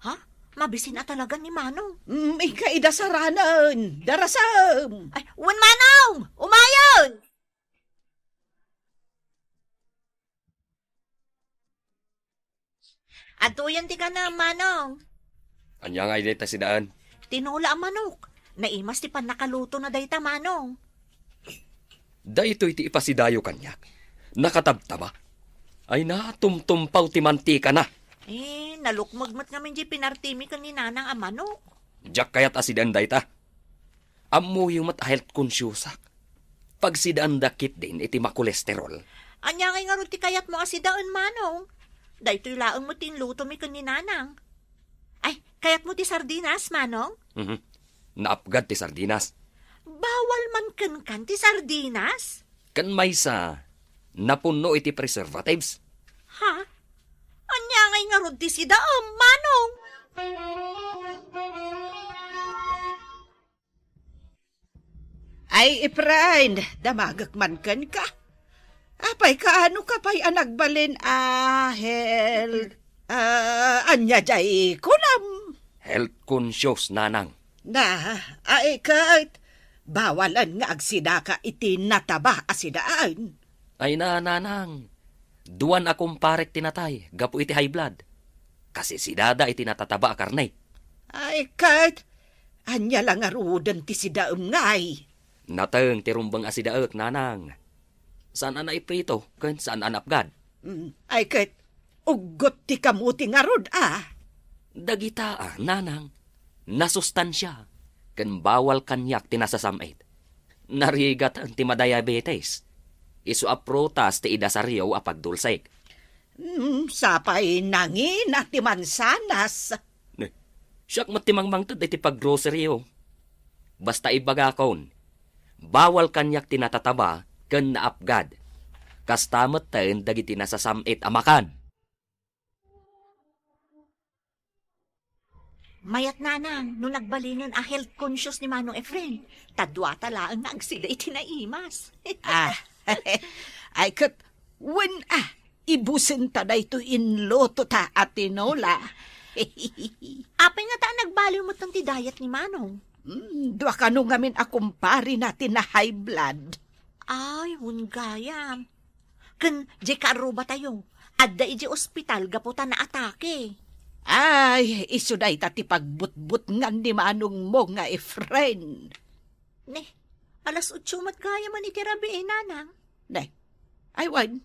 Ha? Mabisin a talaga ni manong. Mm, ika idasaranen. Darasem. Ay, wen, manong! Umayon! Adtoyen ti kanam, manong. Ania ngay dayta sidaen? Tinola a manok. Naimas ti pannakalutona dayta, manong. Daytoy ti ipasidayo kaniak. Nakatabtaba. Ay na, tumtumpaw ti mantikana. Eh, nalukmeg met ngamin diay pinartimi ken ni nanang a manok. Diak kayat a sidaen dayta. Ammoyo met a health consciousak. Pagsidaanda ketdin iti makolesterol. Ania ngay ngarud ti kayatmo a sidaen, manong? Daytoy laeng met ti inlutomi ken ni nanang. Ay, kayatmo ti sardinas, manong? Mhm. Naapgad ti sardinas. Bawal man kenkan ti sardinas? Ken maysa, napunno iti preservatives. Ha? Ania ngay ngarud ti sidaem, manong? Ay, Efrain, damagek man kenka. Apay, kaano ka pay a nagbalin a health, ah, ania jay kunam? Health conscious, nanang. Na, ay ket, bawalen nga agsidaka iti nataba a sidaen. Ay na, nanang. Duan a kumparek ti natay gapu iti high blood. Kasisidada iti natataba a karne. Ay ket, ania la ngaruden ti sidaem ngay? Nateng ti rumbeng a sidaek, nanang. Saan a naiprito ken saan a naapgad. Mm, ay ket, uggot ti kamuti ngarud a. Dagita a, nanang, nasustansia, ken bawal kaniak ti nasasam-it. Narigat ti madiabetes. Isu a prutas ti idasaryo a pagdulsek. Mm, sapay nangina ti mansanas. Ne, siak met ti mangmangted iti paggroceryo. Basta ibagakon, bawal kaniak ti natataba ken naapgad. Kasta metten dagiti nasasam-it a makan. Mayat, nanang, no nagbalinen a health conscious ni Manong Efren, ta duata laeng nga agsida iti naimas. Ah, ay ket, wen a, ibusenta daytoy inlutota a tinola. Apay ngata a nagbaliw metten ti diet ni Manong? Hmm, dua kano ngamin a kumparena ti na-high blood. Ay, wen gayam. Ken diay kaarrubatayo, adda idiay ospital gapu ta naatake. Ay, isu dayta ti pagbutbutngan ni manongmo nga Efren. Ne, alas otso met gayam man iti rabii, nanang. Ne, ay wen,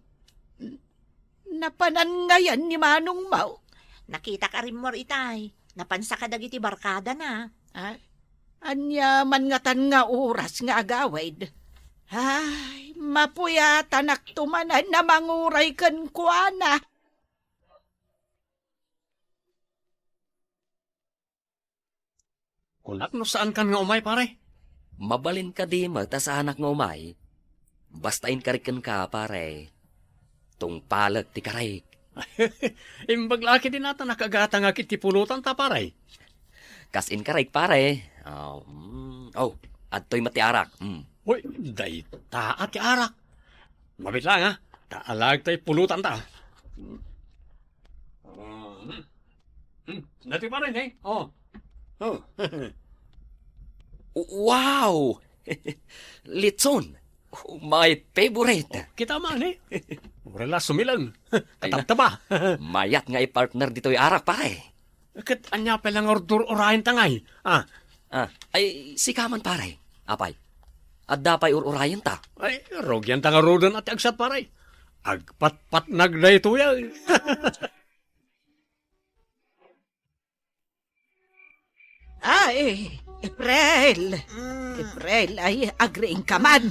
napanan ngayen ni manongmo? Nakitak a rimmuar itay. Napansa kadagiti barkadana. Ah, ania man ngatan nga oras nga agawid? Ay, mapuyatanak to manen a manguray kenkuana. Kunak no saankan nga umay, pare. Mabalin kadi met a saanak nga umay? Basta inkarik kenka, pare. Tungpalek ti karik. Imbag la a ketdi natan a kagatangak iti pulotanta, pare. Kas inkarik, pare. Oh, mm, oh, adtoy met ti arak. Mm. Uy, dayta a ti arak. Mabit lang, ha? Ta alaag tay pulutan ta. Hmm. Hmm. Dati pa rin, eh. Oh. Oh. Wow! Litson! My favorite! Oh, kita man, eh. Wala sumilang. Ay na. Katabtaba. Mayat nga i-partner ditoy arak, pare. Ket ania pay la nga urdur-urayen ta ngay? Ah. Ah, ay, sika man, pare. Apay, adda pay ur-urayen ta? Ay, rugian ta ngaruden a ti agsat, pare. Agpatpatnag daytoy, ay. Ay, April. Mm. April, ay, agriing ka man.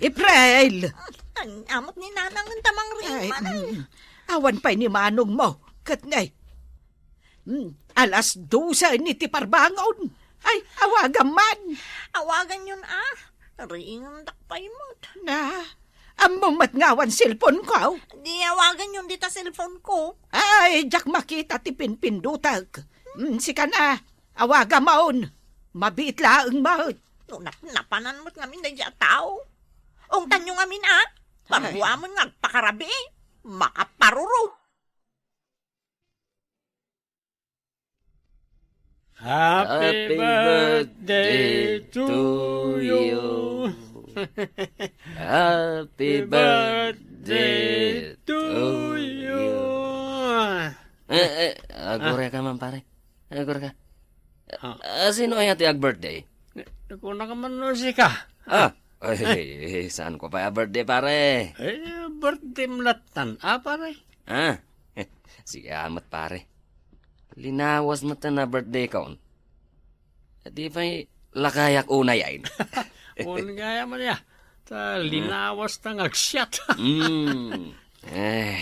April! Ay, amot ni Nanang ta mangriing. Ay, man, ay. Mm. Awan pay ni manong mo. Ket ngay, hmm, alas dose ni ti parbangon. Ay, awagam man. Awaganyon, ah. Riingandak pay met. Na, ammom met nga awan cellphone ko? Di awaganyon dita cellphone ko. Ay, diak makita ti pinpindutek. Hmm, sika na, awagam on. Mabiit laeng met. No, nap-, napanan met ngamin daydi a tao. Ungtanyo ngamin, ah. Ay. Parbuamen nga agpakarabi. Makaparurot. Happy birthday to you. Happy birthday to you. Eh, eh, agureka man, pare. Agureka. Ah. Ah, sino aya ti ag-birthday? Kunaka man no sika. Ah, ay, saan ko pa birthday, pare? Eh, birthday mo latan, ah, pare? Ah, sige, amat, pare. Linawas met ta na birthday kon. Di pay lakayak unay ay. Wen gayam aya. Ta linawas ta nga agsiat. Mm. Eh.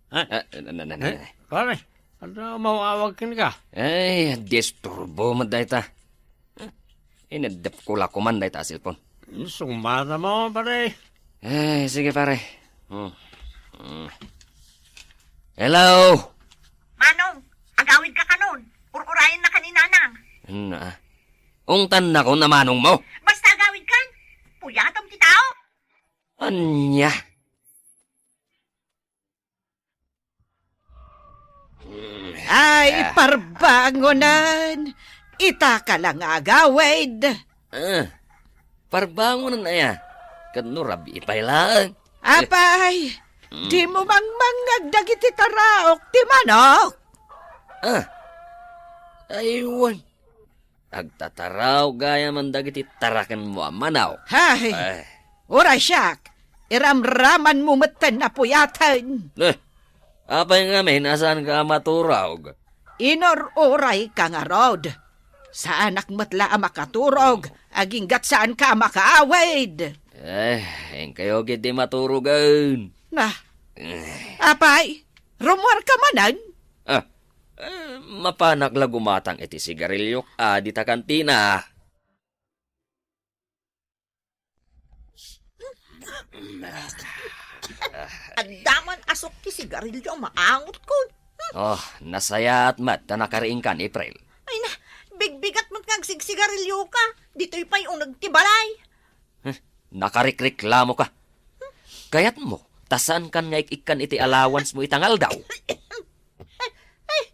Ah. Ah, na, na, na, na. Eh, pare, ano mawawag ken ka? Ay, disturbo met dayta. Ineddep ko la koman dayta a cellphone. Sumata mo, pare. Eh, sige, pare. Hmm. Hmm. Hello? Manong, agawid ka kanon. Ur-urayen na ka ni Nanang. Na. Ungtan na ko na manong mo. Basta agawid kan. Puyatam ti tao. Anya? Ay, ah, parbangonan! Ita ka lang agawid. Ah, parbangonan aya. Ket no rabii pay laeng. Apay, mm, di mo mangmangngeg dagiti taraok ti manok? Ah, aywan. Agtataraok gayam dagiti tarakenmo a manok. Hay! Eh. Uray siak, iramramanmo metten a puyaten. Eh, apay ngamin a saanka a maturog? Inur-uray ka ngarud. Saanak met la a makaturog, aginggat saanka a makaawid. Eh, inkayo ketdi maturogen. Na, eh, apay, rummuar ka manen? Ah, Eh, mapanak la gumatang iti sigarilio a dita kantina. Adda man asok ti sigarilio a maangot kon. Oh, nasayaat met ta nakariingkan, April. Ay na, bigbigat met nga agsigsigarilio ka. Ditoy pay uneg ti balay. Eh, nakarikreklamo ka. Kayatmo, ta saankan nga ik-ikkan iti allowance mo ita nga aldaw? Ay, ay,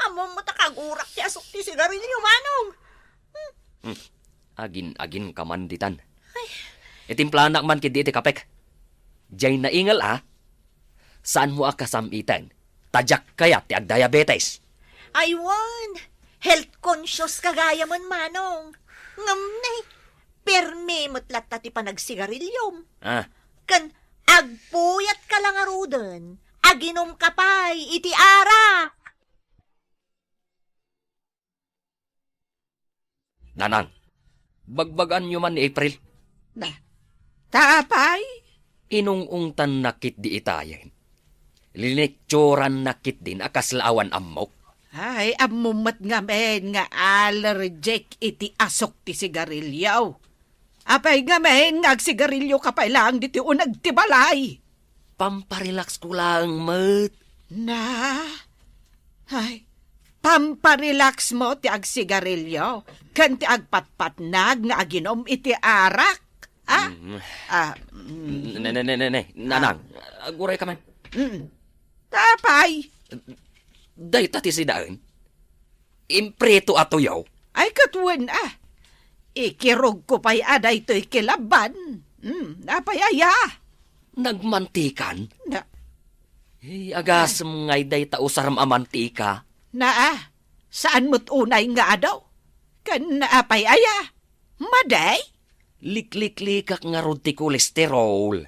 ammom met a kagurak ti asok ti sigarilio, Manong. Hmm, agin-agin ka man ditan. Ay. Itimplanak man ketdi iti kapek. Diay naingel a, saanmo a kasam-iten. Ta diak kayat ti agdiabetes. Aywan, health conscious ka gayamen, Manong. Ngem ne, permi met latta ti panagsigariliom. Ah. Ken agpuyat ka la ngaruden, aginom ka pay iti arak. Nanang, bagbaganyo man ni April. Na, ta apay? Inung-ungtanna ketdi itayen. Linikturanna ketdin a kasla awan ammok. Ay, ammom met ngamin nga allergic iti asok ti sigarilio. Apay ngamin nga agsigarilio ka pay laeng ditoy uneg ti balay? Pamparelax ko laeng met. Na? Ay, pamparelax mo ti agsigarilio ken ti agpatpatnag nga aginom iti arak? Ah? Mm. Ah, mm. Ne, ne, ne, ne, ne. Ah. Nanang, agurayka man. Mm. Apay? Dayta ti sidaen. Imprito a tuyo. Ay, ket wen, ah. Ikirugko pay a daytoy kilabban. Mm, apay aya? Nagmantikan? Na- Hey, agasem ngay dayta usarem a mantika. Naa, saan met unay nga adu? Ken apay aya? Madi? Likliklikak ngarud ti kolesterol.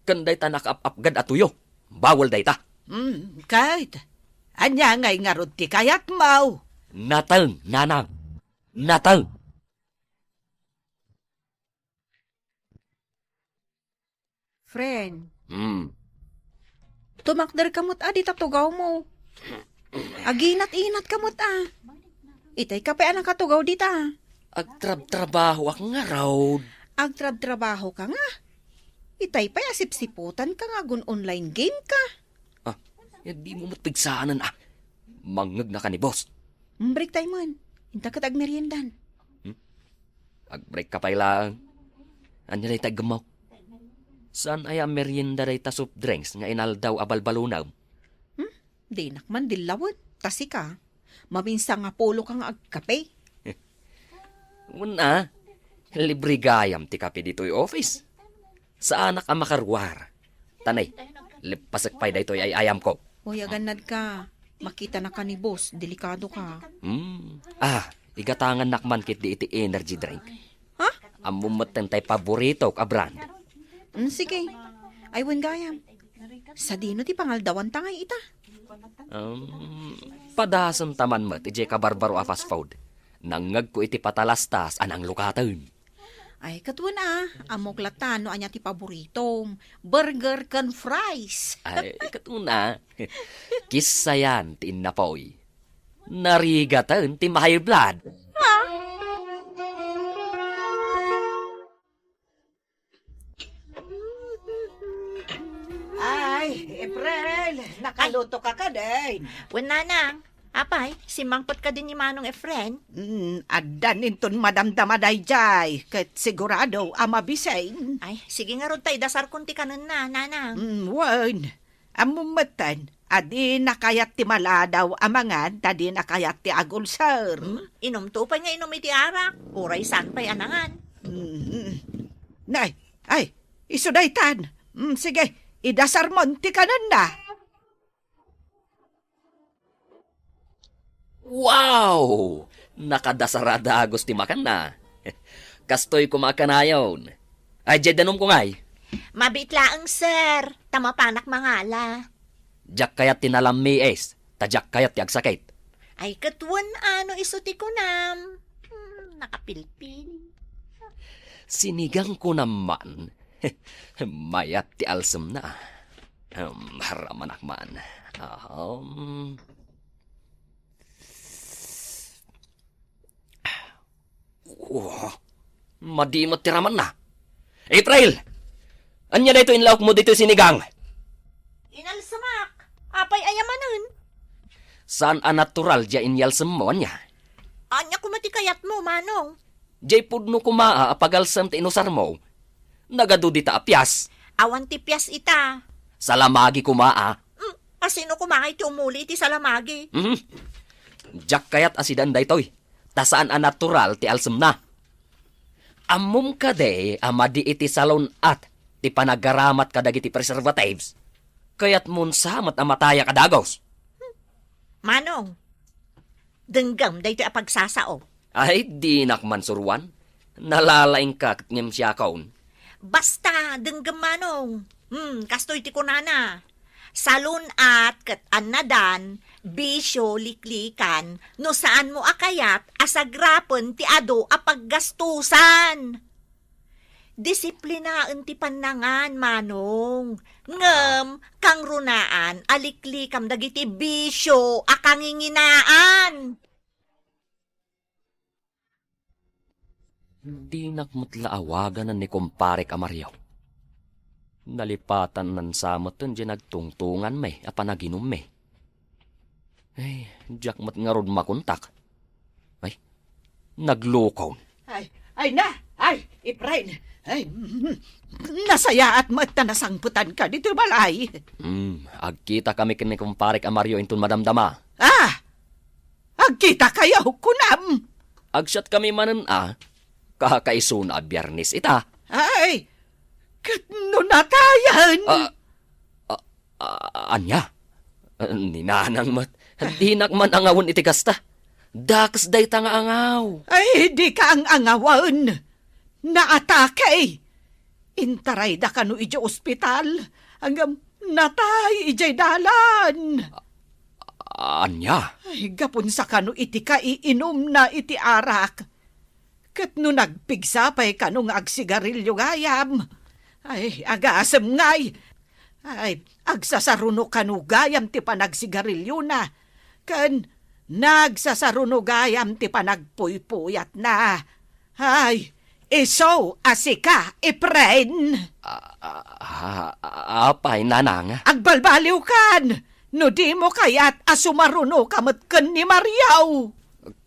Ken dayta nakaap-apgad a tuyo. Bawal dayta. Hmm, ket ania ngay ngarud ti kayatmo? Nateng, nanang. Nateng. Friend. Hmm. Tumakder ka met a dita tugawmo. Aginat-inat ka met a. Itay ka pay a nakatugaw dita. Agtrabtrabahoak ngarud. Agtrabtrabaho ka nga. Itay pay a sipsiputan ka nga agun-online game ka. Ah, ya dimo met pigsaanen a. Mangngegna ka ni boss. Break time man. Inta ket agmeriendan. Hmm? Agbreak ka pay laeng. Ania dayta iggem mo? Saan aya a merienda dayta soft drinks nga inaldaw a balbalunem? Hmm? Dinak man dillawen. Ta sika, maminsan nga pulo ka nga agkape. Wen a, libre gayam ti kape ditoy office. Saanak a makaruar. Tanay, leppasek pay daytoy ay-ayamko. Hoy, agannad ka. Makitana ka ni boss, delikado ka. Hmm. Ah, igatangannak man ketdi iti energy drink. Ha? Ammom metten tay paboritok a brand. Hmm, sige. Ay, wen gayam. Sadino ti pangaldawanta ngay ita? Um, padasenta man met idiay kabarbaro a fast food. Nangngegko iti patalastas a nanglukaten. Ay, ket wen a, ammok latta no ania ti paboritom, burger ken fries. Ay, ket wen a, kissayan ti innapoy. Narigaten ti ma-high blood. Ah. Ay, April, nakaluto ka kadin? Wen, nanang. Apay, simmangpet kadin ni Manong Efren? Mm, addan inton madamdama daydiay, ket sigurado a mabisin. Ay, sige ngarud ta idasarkon ti kanenna, nanang. Mm, wen. Ammom metten a dina kayat ti maladaw a mangan ta dina kayat ti agulser. Hmm? Inumto pay nga inum iti arak, uray saan pay a nangan. Mm. Nay, ay, isu daytan. Mm, sige, idasarmon ti kanenna. Wow! Nakadasar a dagus ti makanna. Kastoy koma a kanayon. Ay, diay danumko ngay. Mabiit laeng, sir, ta mapanak mangala. Diak kayat ti nalammiis, ta diak kayat ti agsakit. Ay, ket wen a no isu ti kunam. Hmm, nakapilpil. Sinigang kunam man. Mayat ti alsemna. Hmm, haramanak man. Ahem. Oh, madi met ti ramanna. April! Ania daytoy inlaokmo ditoy sinigang? Inalsemak. Apay aya manen? Saan a natural diay inyalsemmo, ania? Ania koma ti kayatmo, Manong? Diay pudno koma a pagalsem ti inusarmo. Nagadu dita a pias. Awan ti pias ita. Salamagi koma a. Mm, asino koma ngay ti umuli iti salamagi? Mhm. Diak kayat a sidaen daytoy, ta saan a natural ti alsemna. Ammom kadi a madi iti salun-at ti panagaramat kadagiti preservatives? Kayatmon sa met a matayak a dagus. Manong, denggem daytoy a pagsasao. Ay, dinak man suroan. Nalalaingka ket ngem siakon. Basta, denggem, Manong. Hmm, kastoy ti kunana. Salun-at ket annadan, bisio, liklikan, no saanmo a kayat a sagrapen ti adu a paggastusan. Disiplinaen ti pannangan, Manong. Ngem, kangrunaan a liklikam dagiti bisio a kanginginaan. Dinak met la awaganan ni kumparek a Mario. Nalipatan sa metten diay nagtungtunganmi a panaginummi. Ay, diak met ngarud makontak. Ay, naglukon. Ay, ay na! Ay, Efrain! Ay, nasayaat met ta nasangpetanka ditoy balay. Hmm, agkitakami ken ni kumparek a Mario inton madamdama. Ah! Agkitakayo, kunam? Agsiatkami manen a, kakaisuna a Biyernes ita. Ay, ket no natayen? Ah, ah, ah, ania? Ni Nanang met, dinak man angawen iti kasta. Dakes dayta nga angaw. Ay, dika ang-angawen. Naatake. Intarayda kano idiay ospital. Ngem natay idiay dalan. Ania? Ay, gapun sa kano iti kaiinumna iti arak. Ket no nagpigsa pay kano nga agsigarilio gayam, ay, agasem ngay. Ay, agsasaruno kano gayam ti panagsigariliona, ken nagsasaruno gayam ti panagpuypuyatna. Ay, isu a sika, Efren! Ah, ah, ah, apay, Nanang? Agbalbaliwkan! No dimo kayat a sumarunoka met ken ni Mario!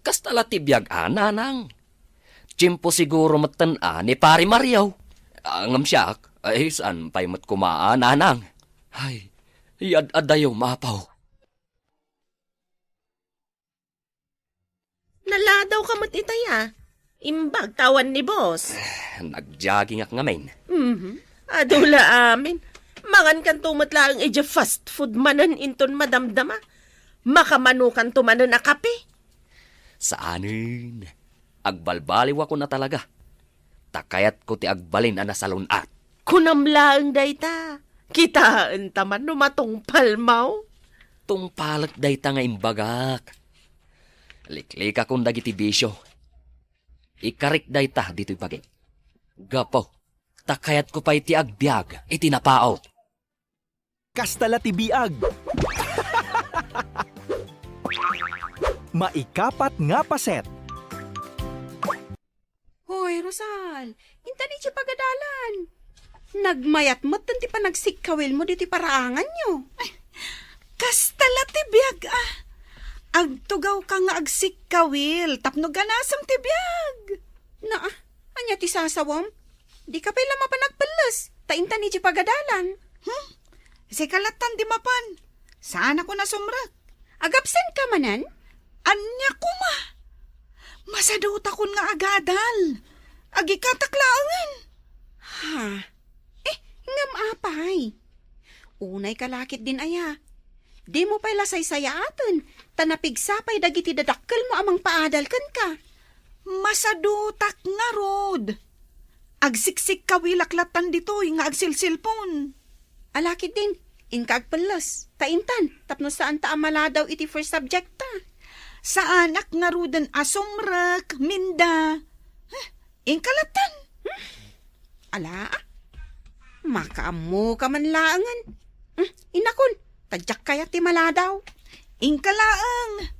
Kasta la ti biag a, Nanang. Tiempo siguro metten a ni Pari Mario. Ah, ngem siak, ay, saan pay met koma a, Nanang? Ay, yad-adayo, mapaw. Naladaw ka met itay a. Imbag ta awan ni boss. Nagjoggingak ngamin. Mhm. Adu la amin. Mangankanto met laeng idiay fast food manen inton madamdama. Makamanokanto manen a kape. Saanen. Agbalbaliwakon a talaga. Ta kayatko ti agbalin a nasalun-at. Kunam laeng dayta. Kitaenta man no matungpalmo. Tungpalek dayta nga imbagak. Liklikakon dagiti bisio. Ikarik dayta ditoy bagik. Gapu, ta kayatko pay ti agbiag iti napaut. Kasta la ti biag. Maikapat nga paset. Hoy, Rosal, intan idiay pagadalan. Nagmayat metten ti panagsikkawilmo ditoy paraanganyo. Ay, kasta la ti biag, ah. Agtugawka nga agsikkawil tapno ganasem ti biag. Na, ah, ania ti sasawam? Dika pay la mapan agpelles, ta intan idiay pagadalan. Hmm? Sika lattan ti mapan. Saanakon a sumrek. Agabsenka manen? Ania koma? Masadutakon nga agadal. Agikatak laengen. Ha? Eh, ngem apay? Unay ka la ketdin aya. Dimo pay la saysayaaten, ta napigsa pay dagiti dadakkelmo a mangpaadal kenka. Masadutak ngarud. Agsiksikkawilak lattan ditoy nga agselselpon. Ala ketdin, inka agpelles. Ta intan, tapno saanta a maladaw iti first subject ta. Saanak ngaruden a sumrek, Minda. Huh, inka lattan. Hmm? Ala, ah. Makaammoka man laengen. Hmm, inakon, ta diak kayat ti maladaw. Inka laeng.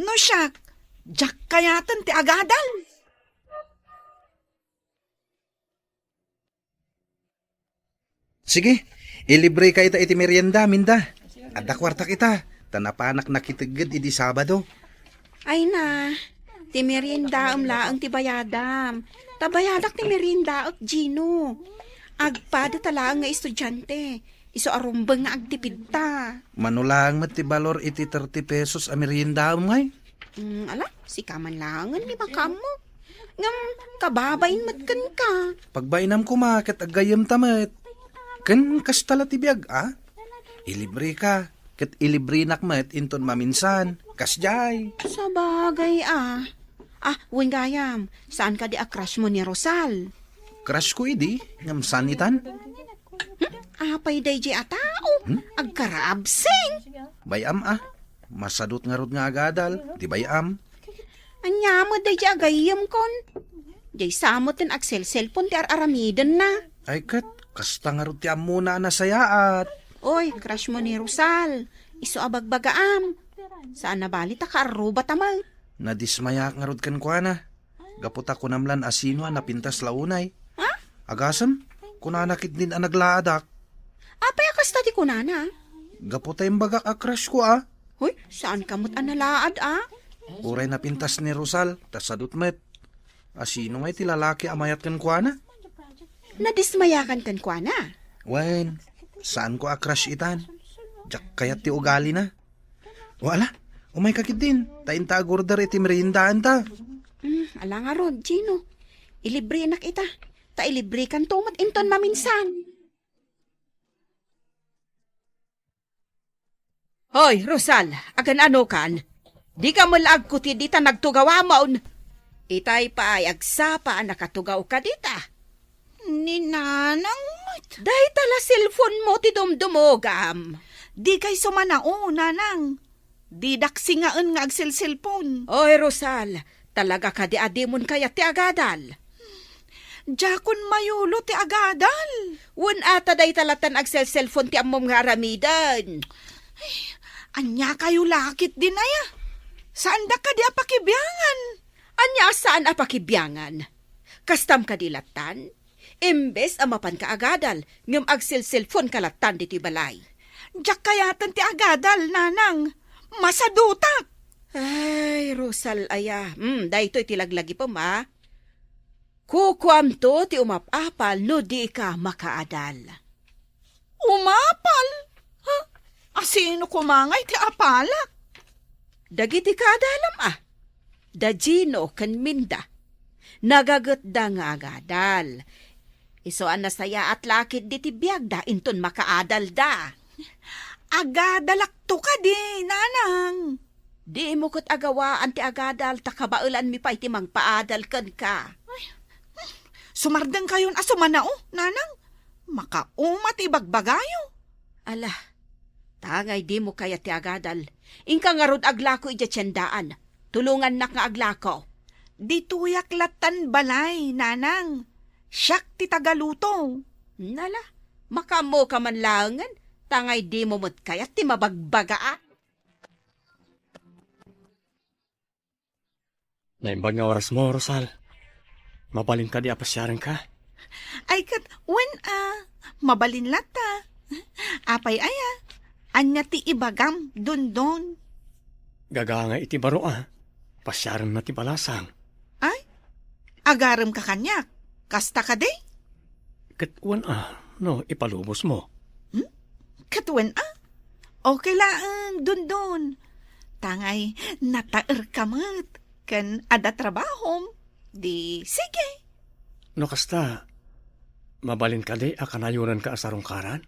No siak, diak kayaten ti agadal. Sige, ilibreka ita iti merienda, Minda. Adda kuartak ita, ta napanak nakitegged idi Sabado. Ay na, ti meriendaem laeng ti bayadam. Ta bayadak ti meriendaek, Gino. Agpada ta laeng nga estudiante. Isu a rumbeng nga agtipidta. Mano laeng met ti balor iti thirty pesos a meriendaem ngay? Mm, ala, sika man laengen ti makaammo. Ngem kababain met kenka. Pagbainam koma ket aggayyemta met. Ken kasta la ti biag, a? Ilibreka, ket ilibrenak met inton maminsan. Kasdiay. Sabagay, a. Ah, wen gayam, saan kadi a crush mo ni Rosal? Crush ko idi, ngem saan itan? Hmm? Apay daydiay a tao? Hmm? Agkaraabseng! Bay-am, a. Masadut ngarud nga agadal, di bay-am. Ania met daydiay a gayyemkon? Diay sa met ti agselselpon ti ar-aramidenna. Ay ket, kasta ngarud ti ammona a nasayaat. Oy, crush mo ni Rosal. Isu a bagbagaam. Saan a bali ta kaarrubata met. Nadismayaak ngarud kenkuana. Gapu ta kunam lan a sino a napintas la unay. Ha? Agasem, kunana ketdin a naglaadak. Apay a kasta ti kunana? Gapu ta imbagak a crush ko, a. Hoy, saanka met a nalaad, a? Uray napintas ni Rosal, ta sadut met. A sino ngay ti lalaki a mayat kenkuana? Nadismayakan kenkuana. Wen, saanko a crush itan. Diak kayat ti ugalina. O ala, umayka ketdin, ta inta agorder iti meriendaanta. Hmm, ala ngarud, Gino. Ilibrenak ita. Ta ilibrekanto met inton maminsan. Hoy, Rosal, agan-anokan? Dika met la agkutid ita nagtugawamon. Itay pay agsapa a nakatugawka dita. Ni Nanang met. Dayta la cellphone-mo ti dumdumogam. Dikay sumanao, Nanang. Didak singaen nga agselselpon. Oy, Rosal, talaga kadi a dimon kayat ti agadal? Diakon mayulo ti agadal. Wen ata dayta latta agselselpon ti ammom nga aramiden. Ay, ania kayo lakit din aya? Saanda kadi a pakibiangan? Ania a saan a pakibiangan? Kastam kadi lattan? Imbes a mapanka agadal, ngem agselselpon ka lattan ditoy balay. Diak kayaten ti agadal, Nanang. Masadutak. Ay, Rosal aya. Hmm, daytoy ti laglagipem, a. Kukuamto ti umap-apal no dika makaadal. Umapal? Ha? Asino koma ngay ti apalak? Dagiti kaadalam a, da Gino ken Minda. Nagagetda nga agadal. Isu a nasayaat la ketdi ti biagda inton makaadalda. Agadalakto kadi, Nanang. Dimo ket agawaan ti agadal ta kabaelanmi pay ti mangpaadal kenka. Sumardengkayon a sumanao, Nanang. Makauma ti ibagbagayo. Ala, tangay dimo kayat ti agadal. Inka ngarud aglako idiay tiendaan. Tulongannak nga aglako. Ditoyak lattan balay, Nanang. Siak ti tagaluto. Nala, makaammoka man laengen, tangay dimo met kayat ti mabagbagaak. Naimbag nga orasmo, Rosal. Mabalin kadi a pasiarenka? Ay, ket wen a, mabalin latta. Apay aya? Ania ti ibagam, Dondon? Gagangay iti baro a. Pasiarenna ti balasang. Ay, agaremka kaniak. Kasta kadi? Ket wen a, no ipalubosmo. Hmm? Ket wen a? Okay laeng, Dondon. Tangay nataerka met ken adda trabahom. Di, sige. No kasta, mabalin kadi a kanayonenka a sarungkaran?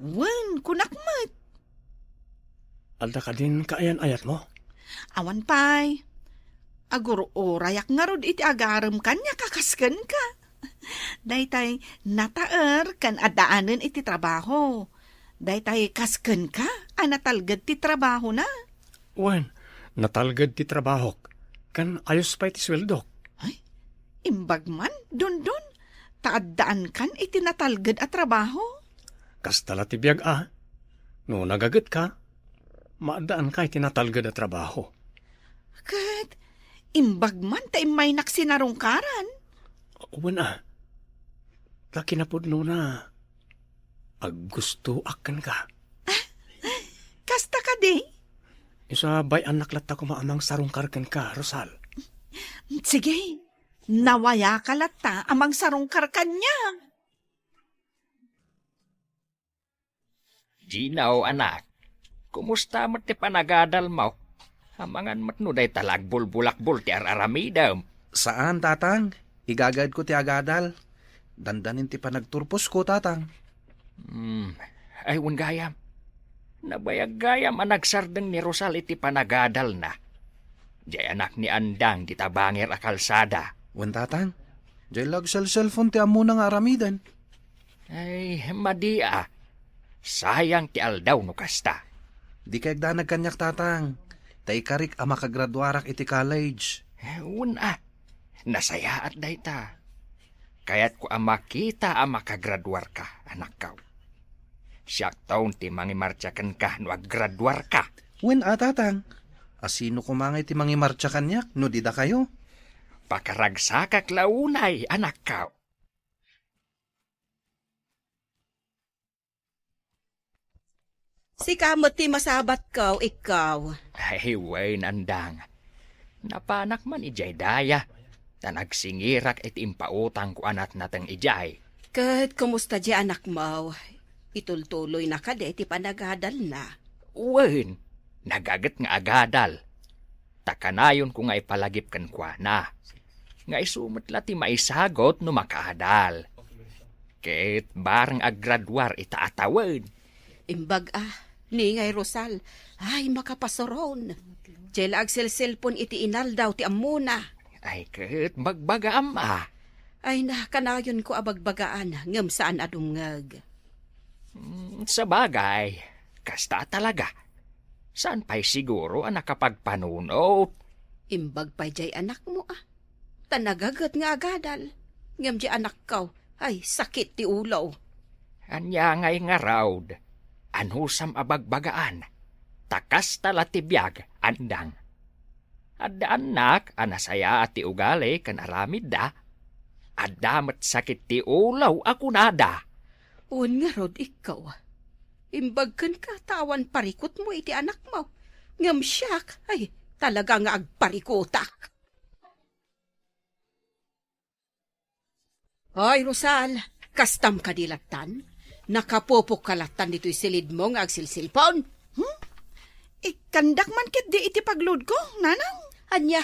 Wen, kunak met. Adda kadin kaayan-ayatmo? Awan pay. Agur-urayak ngarud iti agarem kaniak a kas kenka. Daytay nataer ken addaanen iti trabaho. Daytay kas kenka a natalged ti trabahona. Wen, natalged ti trabahok, ken ayos pay ti sueldok. Ay, imbag man, Dondon, ta addaankan iti natalged a trabaho. Kasta la ti biag a, no nagagetka, maaddaanka iti natalged a trabaho. Ket imbag man ta immaynak sinarungkaran. Wen a, ta kinapudnona, aggustoak kenka. Kasta kadi? Isu a bay-annak latta koma a mangsarungkar kenka, Rosal. Sige, nawayaka latta a mangsarungkar kaniak. Gino, anak, kumusta met ti panagadalmo? Amangan met no dayta la agbulbulakbol ti ar-aramidem. Saan, tatang. Igagaedko ti agadal. Dandanin ti panagturposko, tatang. Hmm. Ay, wen gayam. Nabayag gayam a nagsardeng ni Rosal iti panagadalna. Diay anak ni Andang dita bangir a kalsada. Wen, tatang. Diay la agselselpon ti ammona nga aramiden. Ay, madi a. Sayang ti aldaw no kasta. Dika agdanag kaniak, tatang. Ta ikarik a makagraduarak iti college. Eh, wen a. Nasayaat dayta. Kayatko a makita a makagraduarka, anakko. Siakton ti mangimartsa kenka no aggraduarka. Wen a, tatang. Asino koma ngay ti mangimartsa kaniak no di dakayo? Pakaragsakak la unay, anakko. Sika met ti masabatko, ikkaw. Ay, wen, Andang. Napanak man idiay daya, ta nagsingirak iti impautangko a natnateng idiay. Ket kumusta di anakmo? Itultuloyna kadi ti panagadalna? Wen, nagaget nga agadal. Ta kanayonko nga ipalagip kenkuana nga isu met la ti maisagut no makaadal. Ket bareng aggraduar ita a tawen. Imbag a, ni ngay Rosal, ay, makapasuron. Diay la agselselpon iti inaldaw ti ammona. Ay, ket bagbagaam a. Ay na, kanayonko a bagbagaan, ngem saan a dumngeg. Mm, sabagay, kasta a talaga. Saan pay siguro a nakapagpanunot? Imbag pay diay anakmo a. Ta nagaget nga agadal. Ngem diay anakko, ay, sakit ti ulo. Ania ngay ngarud? Anusam a bagbagaan? Ta kasta la ti biag, andang. Adda annak a nasayaat ti ugali ken aramidda. Adda met sakit ti ulo a kunada. Wen ngarud, ikkaw. Imbag kenka ta awan parikutmo iti anakmo. Ngem siak, ay, talaga nga agparikutak. Ay, Rosal, kastam kadi lattan? Nakapupokka lattan ditoy silidmo nga agsilsilpon? Hmm? Ikkandak man ketdi iti pagludko, nanang. Ania?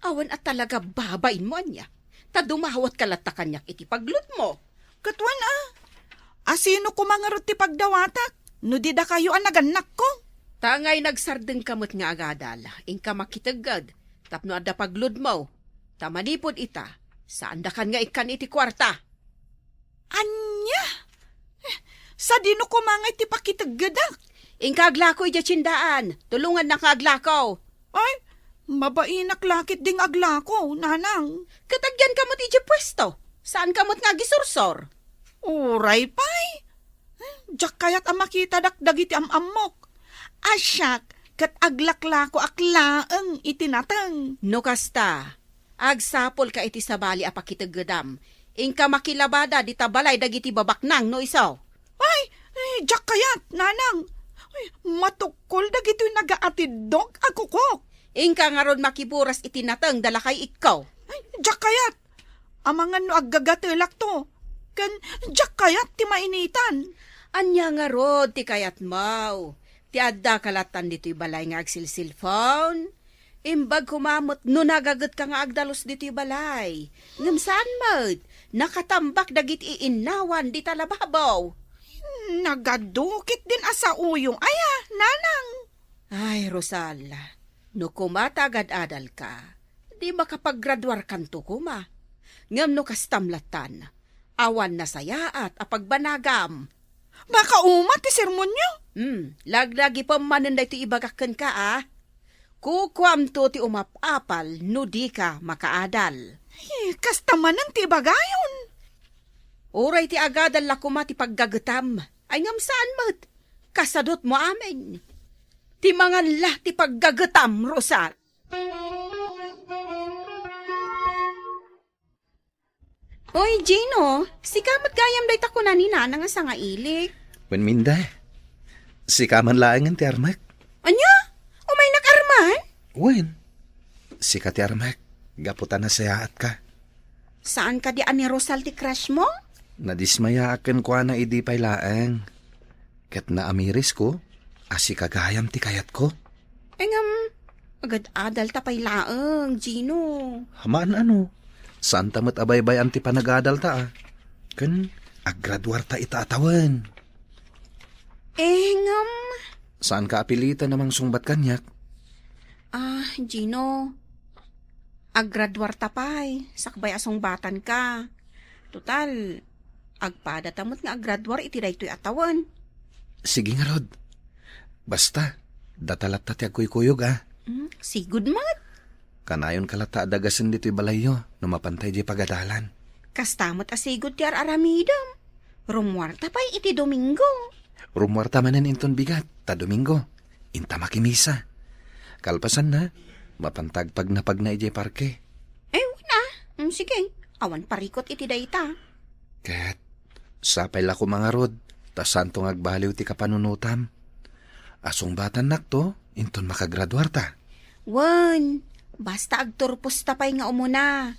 Awan a talaga babainmo, ania? Ta dumawatka latta kaniak iti pagludmo. Ket wen a, asino koma ngarud ti pagdawatak no di dakayo a nagannakko? Ta ngay nagsardengka met nga agadal, inka makitegged, tapno adda pagludmo. Ta manipud ita, saandakan nga ikkan iti kuarta. Ania? Eh, sadino koma ngay ti pakiteggedak? Inka aglako idiay tiendaan, tulongannak nga aglako. Ay, mabainak la ketdi nga aglako, nanang. Ket agyanka met idiay puesto, saanka met nga agisursor. Uray pay. Eh, diak kayat a makitadak dagiti am-ammok. A siak, ket aglaklakoak laeng iti nateng. No kasta, agsapulka iti sabali a pakiteggedam. Inka makilabada dita balay dagiti babaknang no isu. Ay, eh, diak kayat, nanang. Ay, matukkol dagitoy nagaatiddog a kukok. Inka ngarud makiburas iti nateng da lakay ikko. Ay, diak kayat. Amangan no aggagatelakto, ken diak kayat ti mainitan. Ania ngarud ti kayatmo? Ti addaka lattan ditoy balay nga agsilsilpon? Imbag koma met no nagagetka nga agdalus ditoy balay. Ngem saan met, nakatambak dagiti innawan dita lababo. Nagadu ketdin a sauyo aya, nanang. Ay, Rosal, no koma ta agad-adalka, di makapaggraduarkanto koma. Ngem no kastam lattan, awan nasayaat a pagbanagam. Makauma ti sermonyo? Hmm, laglagipem manen daytoy ibagak kenka, a. Kukuamto ti umap-apal no dika makaadal. Eh, kasta manen ti ibagayon. Uray ti agadal la koma ti paggagetam. Ay, ngem saan met. Kasadutmo amin. Ti mangan la ti paggagetam, Rosal. Oy, Gino, sika met gayam dayta kuna ni Nana nga sangailik. Wen, Minda, sika man laengen ti armek. Ania? Umaynak arman? Wen, sika ti armek, gapu ta nasayaatka. Saan kadi a ni Rosal ti crush mo? Nadismayaak kenkuana idi pay laeng. Ket naamirisko a sika gayam ti kayatko. Ngem, agad-adalta pay laeng, Gino. Haan ano, saanta met a baybay-an ti panagadalta a. Ken, aggraduarta ita a tawen. Eh, ngem. Saanka a pilitan a mangsungbat kaniak? Ah, Gino, aggraduarta pay, sakbay a sungbatanka. Total, agpadata met nga aggraduar iti daytoy a tawen. Sige ngarud. Basta, data latta ti agkuykuyog, a. Hmm, sigud met. Kanayonka latta a dagasen ditoy balayyo no mapantay diay pagadalan. Kasta met a sigud ti ar-aramidem. Rummuarta pay iti Domingo. Rummuarta manen inton bigat, ta Domingo. Inta makimisa. Kalpasanna, mapanta agpagnapagna idiay parke. Eh, wen a. Mm, sige. Awan parikut iti dayta. Ket, sapay la koma ngarud, ta saanto nga agbaliw ti kapanunotam. A sungbatannakto, inton makagraduarta. Wen, basta agturposta pay nga umuna.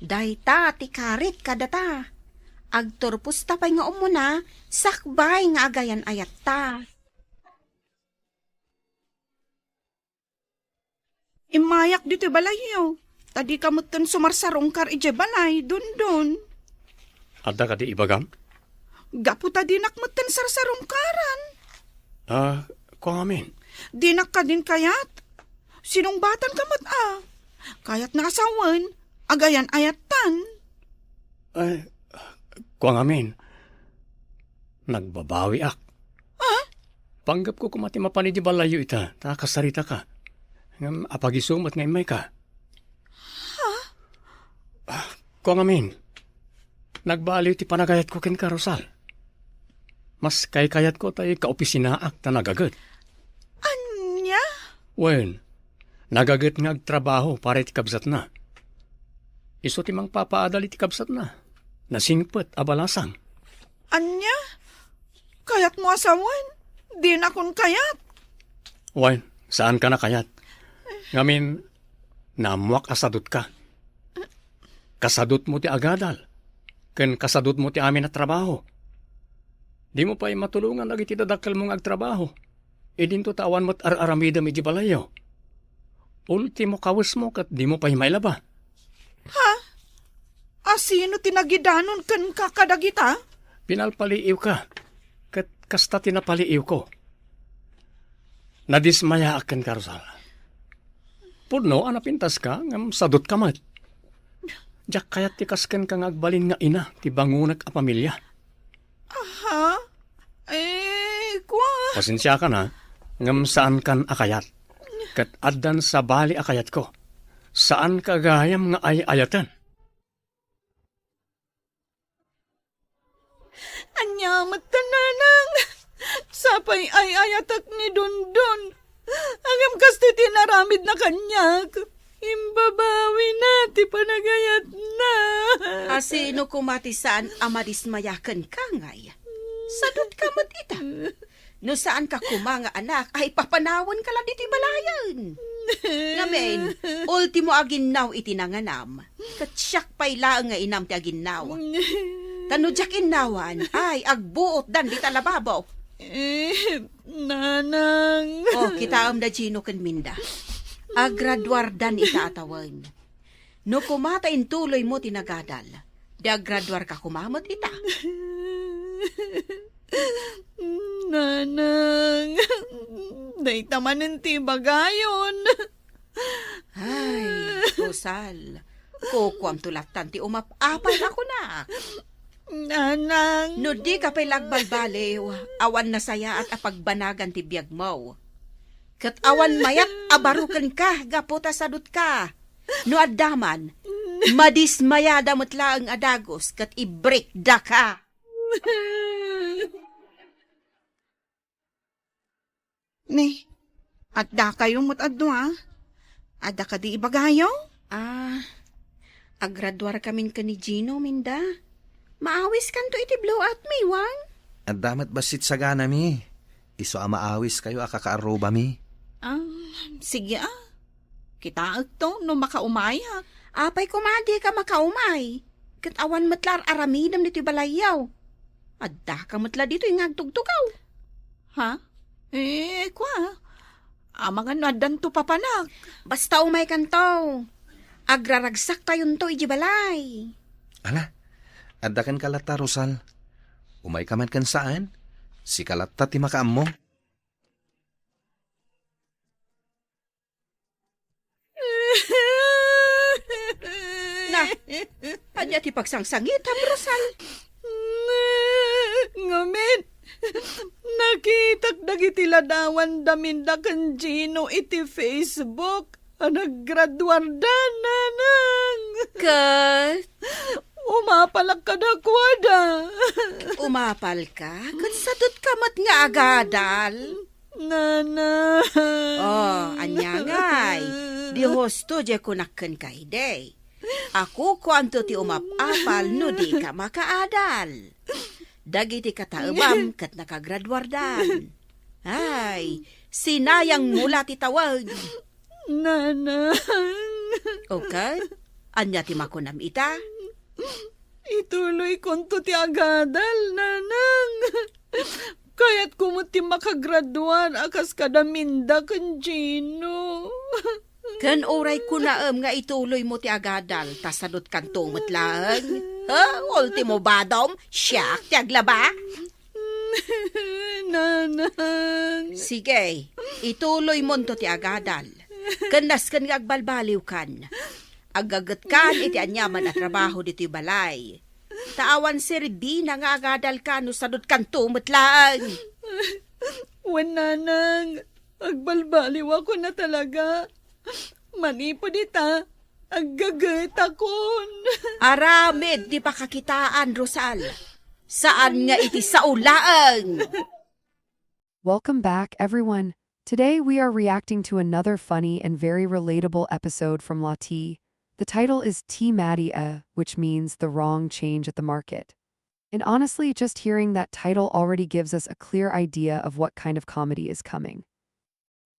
Dayta ti karit kadata. Agturposta pay nga umuna, sakbay nga agayan-ayatta. Immayak ditoy balayyo, ta dika metten sumarsarungkar idiay balay, Dondon. Adda kadi ibagam? Gapu ta dinak metten sarsarungkaran. Ah, kua ngamin. Dinak kadin kayat? Sinungbatanka met a. Kayatna a sawen, agayan-ayattan. Ay, kua ngamin. Nagbabawiak. Ah? Panggepko koma ti mapan idiay balayyo ita, ta kasaritaka. Ngem apagiso met nga immayka. Ah, kua ngamin, nagbaliw ti panagayatko kenka, Rosal. Mas kaykayatko ta ikaopisinaak ta nagaget. Ania? Wen, nagaget nga agtrabaho para iti kabsatna. Isu ti mangpapaadal iti kabsatna. Nasingpet a balasang. Ania? Kayatmo a sawen? Dinakon kayat. Wen, saanka a kayat. Ngamin, naammoak a sadutka. Kasadutmo ti agadal, ken kasadutmo ti amin a trabaho. Dimo pay matulongan dagiti dadakkelmo nga agtrabaho. Idinto ta awan met ar-aramidem idiay balayyo. Ultimo kawesmo ket dimo pay mailaba. Ha? A sino ti nagidanon kenka kadagita? Pinalpaliiwka, ket kasta ti napaliiwko. Nadismayaak kenka, Rosal. Pudno a napintaska, ngem sadutka met. Diak kayat ti kas kenka nga agbalin nga ina ti bangonek a pamilia. Aha? Eh, kua. Pasensiakan, ha? Ngem saankan a kayat. Ket addan sabali a kayatko. Saanka gayam nga ay-ayaten. Ania met, Nanang? Sapay ay-ayatek ni Dondon. Ngem kastoy ti inaramidna kaniak. Imbabawina ti panagayatna. A sino koma ti saan a madismaya kenka, ngay? Sadutka met ita. No saanka koma nga anak, ay papanawanka la ditoy balayen. Ngamin, ultimo a ginnaw iti nanganam, ket siak pay laeng nga inam ti aginnaw. Ta no diak innawan, ay, agbuotdan dita lababo. Eh, Nanang. O, kitaem da Gino ken Minda. Agraduardan ita a tawen. No koma ta intuloymo ti nagadal, di agraduarka koma met ita. Nanang, dayta manen ti ibagayon. Ay, Rosal, kukuamto lattan ti umap-apal a kunak. Nanang. No dika pay la agbalbaliw, awan nasayaat a pagbanagan ti biagmo. Ket awan mayat a baro kenka gapu ta sadutka. No adda man, madismayada met laeng a dagus ket ibreakdaka. Ni, addakayo met a dua? Adda kadi ibagayo? Ah, agraduarkamin ken ni Gino, Minda. Maawiskanto iti blowout mi, Wang. Adda met bassit saganami. Isu a maawiskayo a kakaarrubami. Ah, sige a. Kitaekto no makaumayak. Apay koma dika makaumay? Ket awan met la ar-aramidem ditoy balayyo. Addaka met la ditoy nga agtugtugaw. Ha? Eh, kua. Amangan no addanto papanak. Basta umaykanto. Agraragsaktayon idiay balay. Ala, adda kenka latta, Rosal. Umayka man ken saan. Sika latta ti makaammo. Na, ania ti pagsangsangitam, Rosal? Ngamin, nakitak dagiti ladawanda Minda ken Gino iti Facebook a naggraduarda, Nanang. Ket? Umapalak kadakuada. Umapalka? Ket sadutka met nga agadal. Nanang. Oh, ania ngay? Di husto diay kunak kenka idi. A kukuamto ti umap-apal no dika makaadal. Dagiti kataebam ket nakagraduardan. Ay, sinayangmo la ti tawen. Nanang. O ket, ania ti makunam ita? Ituloyko Kayatkonto ti agadal, Nanang. Kayatko met ti makagraduar a kas kada Minda ken Gino. Ken uray kunaem nga ituloymo ti agadal, ta sadutkanto met laeng. Ha? Ultimo badom, siak ti aglaba? Nanang. Sige, ituloymonto ti agadal. Ken nasken nga agbalbaliwkan. Aggagetkan iti aniaman a trabaho ditoy balay. Ta awan serbina nga agadalka no sadutkanto met laeng. Wen, Nanang, agbalbaliwakon a talaga. Manipud ita, aggagetakon. Aramid ti pakakitaan, Rosal. Saan nga iti sao laeng. Welcome back, everyone. Today we are reacting to another funny and very relatable episode from La T. The title is Ti Madi E, which means the wrong change at the market. And honestly, just hearing that title already gives us a clear idea of what kind of comedy is coming.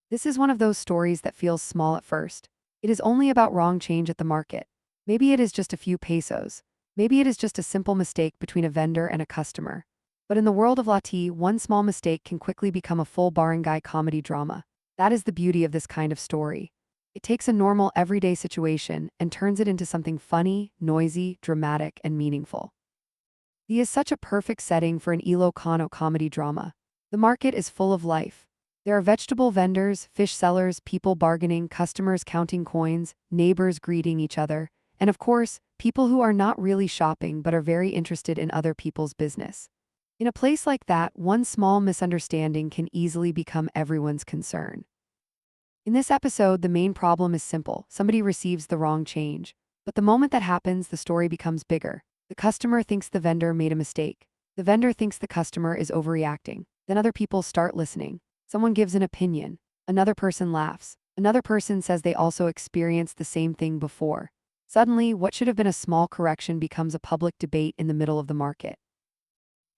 This is one of those stories that feels small at first. It is only about wrong change at the market. Maybe it is just a few pesos. Maybe it is just a simple mistake between a vendor and a customer. But in the world of La T, one small mistake can quickly become a full barangay comedy drama. That is the beauty of this kind of story. It takes a normal, everyday situation and turns it into something funny, noisy, dramatic, and meaningful. Ti is such a perfect setting for an Ilocano comedy drama. The market is full of life. There are vegetable vendors, fish sellers, people bargaining, customers counting coins, neighbors greeting each other, and of course, people who are not really shopping but are very interested in other people's business. In a place like that, one small misunderstanding can easily become everyone's concern. In this episode, the main problem is simple. Somebody receives the wrong change. But the moment that happens, the story becomes bigger. The customer thinks the vendor made a mistake. The vendor thinks the customer is overreacting. Then other people start listening. Someone gives an opinion. Another person laughs. Another person says they also experienced the same thing before. Suddenly, what should have been a small correction becomes a public debate in the middle of the market.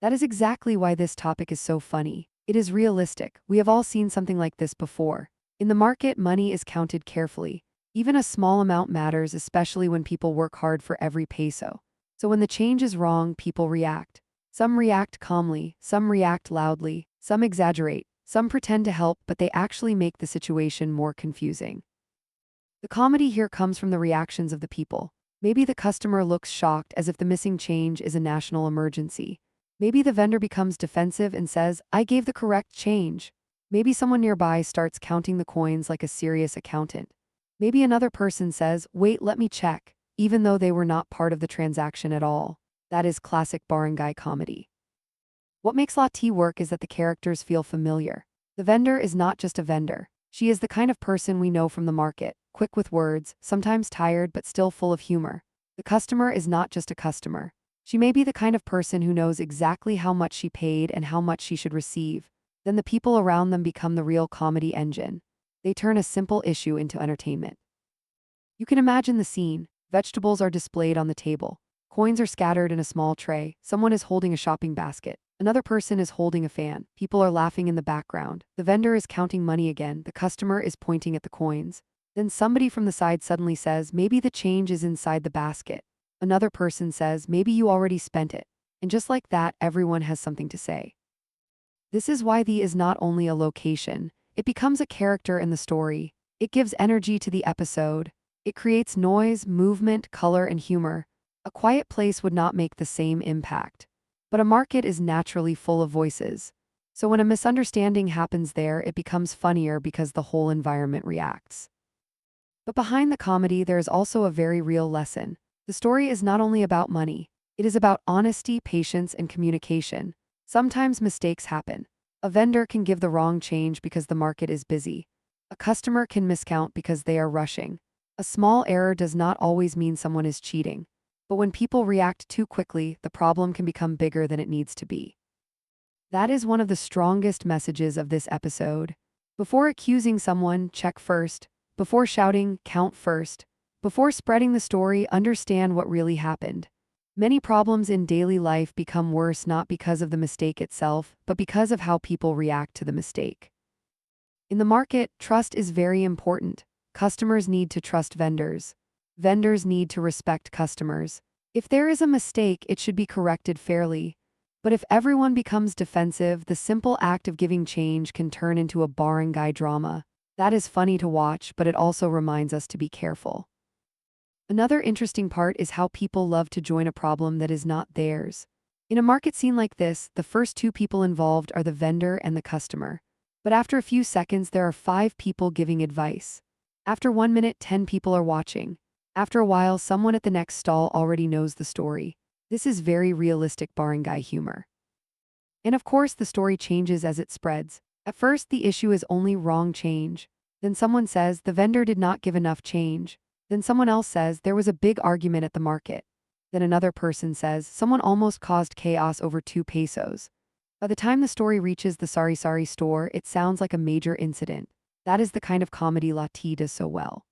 That is exactly why this topic is so funny. It is realistic. We have all seen something like this before. In the market, money is counted carefully. Even a small amount matters, especially when people work hard for every peso. So when the change is wrong, people react. Some react calmly, some react loudly, some exaggerate, some pretend to help, but they actually make the situation more confusing. The comedy here comes from the reactions of the people. Maybe the customer looks shocked, as if the missing change is a national emergency. Maybe the vendor becomes defensive and says, "I gave the correct change." Maybe someone nearby starts counting the coins like a serious accountant. Maybe another person says, "Wait, let me check," even though they were not part of the transaction at all. That is classic barangay comedy. What makes La T work is that the characters feel familiar. The vendor is not just a vendor. She is the kind of person we know from the market, quick with words, sometimes tired but still full of humor. The customer is not just a customer. She may be the kind of person who knows exactly how much she paid and how much she should receive. Then the people around them become the real comedy engine. They turn a simple issue into entertainment. You can imagine the scene. Vegetables are displayed on the table. Coins are scattered in a small tray. Someone is holding a shopping basket. Another person is holding a fan. People are laughing in the background. The vendor is counting money again. The customer is pointing at the coins. Then somebody from the side suddenly says, "Maybe the change is inside the basket." Another person says, "Maybe you already spent it." And just like that, everyone has something to say. This is why Ti is not only a location, it becomes a character in the story. It gives energy to the episode. It creates noise, movement, color, and humor. A quiet place would not make the same impact. But a market is naturally full of voices. So when a misunderstanding happens there, it becomes funnier because the whole environment reacts. But behind the comedy, there is also a very real lesson. The story is not only about money, it is about honesty, patience, and communication. Sometimes mistakes happen. A vendor can give the wrong change because the market is busy. A customer can miscount because they are rushing. A small error does not always mean someone is cheating. But when people react too quickly, the problem can become bigger than it needs to be. That is one of the strongest messages of this episode. Before accusing someone, check first. Before shouting, count first. Before spreading the story, understand what really happened. Many problems in daily life become worse not because of the mistake itself, but because of how people react to the mistake. In the market, trust is very important. Customers need to trust vendors. Vendors need to respect customers. If there is a mistake, it should be corrected fairly. But if everyone becomes defensive, the simple act of giving change can turn into a barangay drama. That is funny to watch, but it also reminds us to be careful. Another interesting part is how people love to join a problem that is not theirs. In a market scene like this, the first two people involved are the vendor and the customer. But after a few seconds, there are five people giving advice. After one minute, ten people are watching. After a while, someone at the next stall already knows the story. This is very realistic barangay humor. And of course, the story changes as it spreads. At first, the issue is only wrong change. Then someone says the vendor did not give enough change. Then someone else says there was a big argument at the market. Then another person says someone almost caused chaos over two pesos. By the time the story reaches the sari-sari store, it sounds like a major incident. That is the kind of comedy Lati does so well.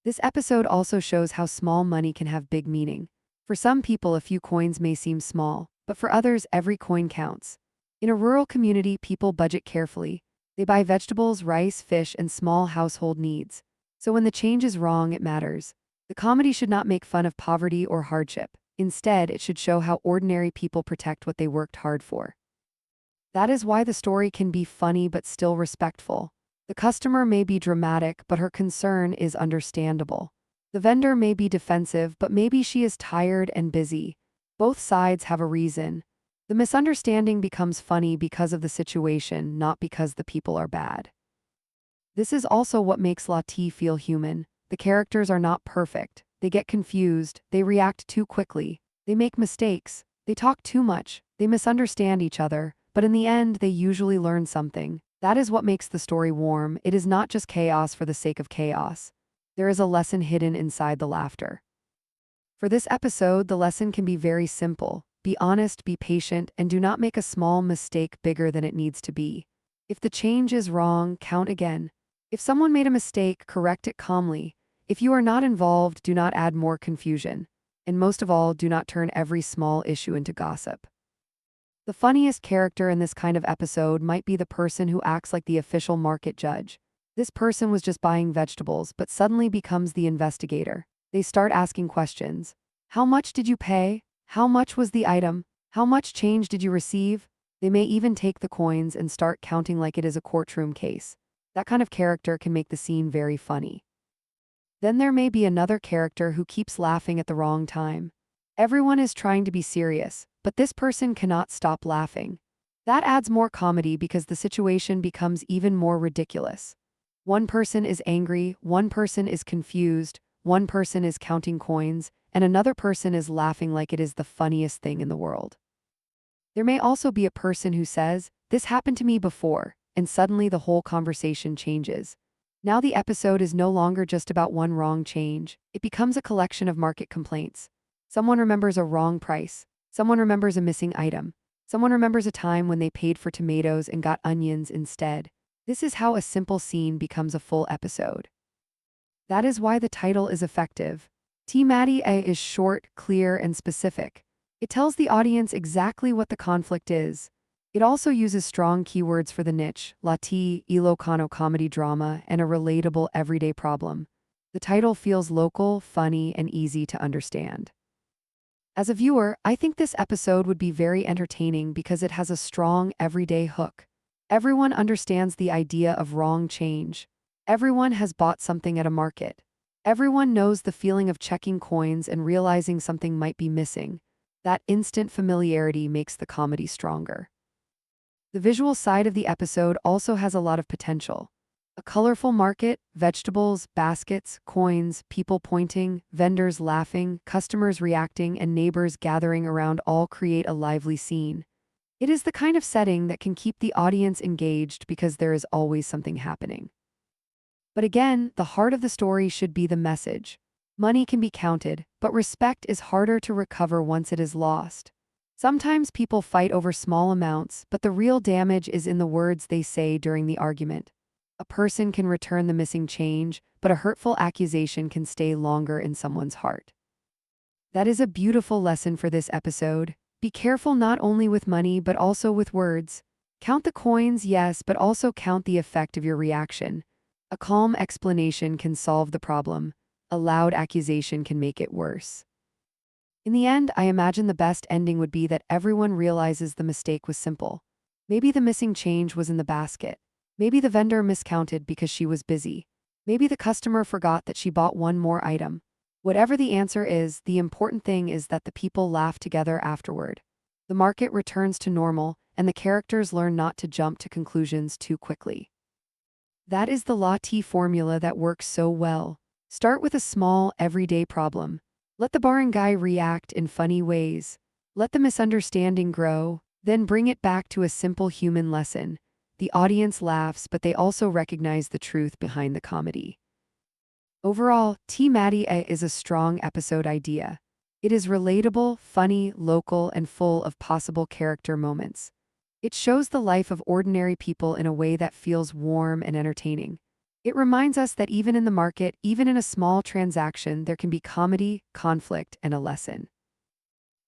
This episode also shows how small money can have big meaning. For some people, a few coins may seem small, but for others, every coin counts. In a rural community, people budget carefully. They buy vegetables, rice, fish, and small household needs. So when the change is wrong, it matters. The comedy should not make fun of poverty or hardship. Instead, it should show how ordinary people protect what they worked hard for. That is why the story can be funny but still respectful. The customer may be dramatic, but her concern is understandable. The vendor may be defensive, but maybe she is tired and busy. Both sides have a reason. The misunderstanding becomes funny because of the situation, not because the people are bad. This is also what makes Lati feel human. The characters are not perfect. They get confused, they react too quickly, they make mistakes, they talk too much, they misunderstand each other, but in the end, they usually learn something. That is what makes the story warm. It is not just chaos for the sake of chaos. There is a lesson hidden inside the laughter. For this episode, the lesson can be very simple. Be honest, be patient, and do not make a small mistake bigger than it needs to be. If the change is wrong, count again. If someone made a mistake, correct it calmly. If you are not involved, do not add more confusion. And most of all, do not turn every small issue into gossip. The funniest character in this kind of episode might be the person who acts like the official market judge. This person was just buying vegetables, but suddenly becomes the investigator. They start asking questions. "How much did you pay? How much was the item? How much change did you receive?" They may even take the coins and start counting like it is a courtroom case. That kind of character can make the scene very funny. Then there may be another character who keeps laughing at the wrong time. Everyone is trying to be serious, but this person cannot stop laughing. That adds more comedy because the situation becomes even more ridiculous. One person is angry, one person is confused, one person is counting coins, and another person is laughing like it is the funniest thing in the world. There may also be a person who says, "This happened to me before," and suddenly the whole conversation changes. Now the episode is no longer just about one wrong change, it becomes a collection of market complaints. Someone remembers a wrong price, someone remembers a missing item, someone remembers a time when they paid for tomatoes and got onions instead. This is how a simple scene becomes a full episode. That is why the title is effective. Ti Madi A is short, clear, and specific. It tells the audience exactly what the conflict is. It also uses strong keywords for the niche, Lati, Ilocano comedy drama, and a relatable everyday problem. The title feels local, funny, and easy to understand. As a viewer, I think this episode would be very entertaining because it has a strong everyday hook. Everyone understands the idea of wrong change. Everyone has bought something at a market. Everyone knows the feeling of checking coins and realizing something might be missing. That instant familiarity makes the comedy stronger. The visual side of the episode also has a lot of potential. A colorful market, vegetables, baskets, coins, people pointing, vendors laughing, customers reacting, and neighbors gathering around all create a lively scene. It is the kind of setting that can keep the audience engaged because there is always something happening. But again, the heart of the story should be the message. Money can be counted, but respect is harder to recover once it is lost. Sometimes people fight over small amounts, but the real damage is in the words they say during the argument. A person can return the missing change, but a hurtful accusation can stay longer in someone's heart. That is a beautiful lesson for this episode. Be careful not only with money but also with words. Count the coins, yes, but also count the effect of your reaction. A calm explanation can solve the problem. A loud accusation can make it worse. In the end, I imagine the best ending would be that everyone realizes the mistake was simple. Maybe the missing change was in the basket. Maybe the vendor miscounted because she was busy. Maybe the customer forgot that she bought one more item. Whatever the answer is, the important thing is that the people laugh together afterward. The market returns to normal, and the characters learn not to jump to conclusions too quickly. That is the Lati formula that works so well. Start with a small, everyday problem. Let the barangay react in funny ways. Let the misunderstanding grow. Then bring it back to a simple human lesson. The audience laughs, but they also recognize the truth behind the comedy. Overall, Ti Madi A is a strong episode idea. It is relatable, funny, local, and full of possible character moments. It shows the life of ordinary people in a way that feels warm and entertaining. It reminds us that even in the market, even in a small transaction, there can be comedy, conflict, and a lesson.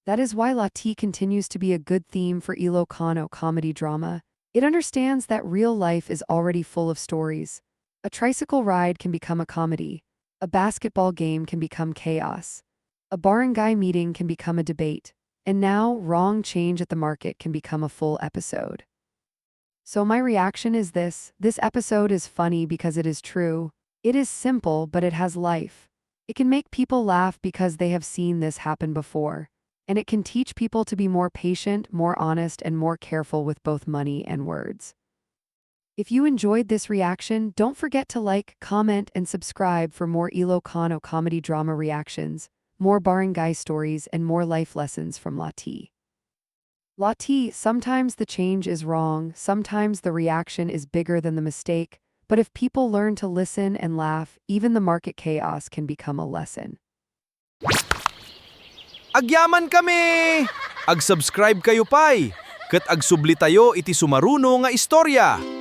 That is why Lati continues to be a good theme for Ilocano comedy drama. It understands that real life is already full of stories. A tricycle ride can become a comedy. A basketball game can become chaos. A barangay meeting can become a debate. And now, wrong change at the market can become a full episode. So my reaction is this. This episode is funny because it is true. It is simple, but it has life. It can make people laugh because they have seen this happen before. And it can teach people to be more patient, more honest, and more careful with both money and words. If you enjoyed this reaction, don't forget to like, comment, and subscribe for more Ilocano comedy drama reactions, more barangay stories, and more life lessons from Lati. Lati, sometimes the change is wrong, sometimes the reaction is bigger than the mistake, but if people learn to listen and laugh, even the market chaos can become a lesson. Agyaman kami! Ag-subscribe kayo pay, ket agsubli tayo iti sumaruno nga istorya.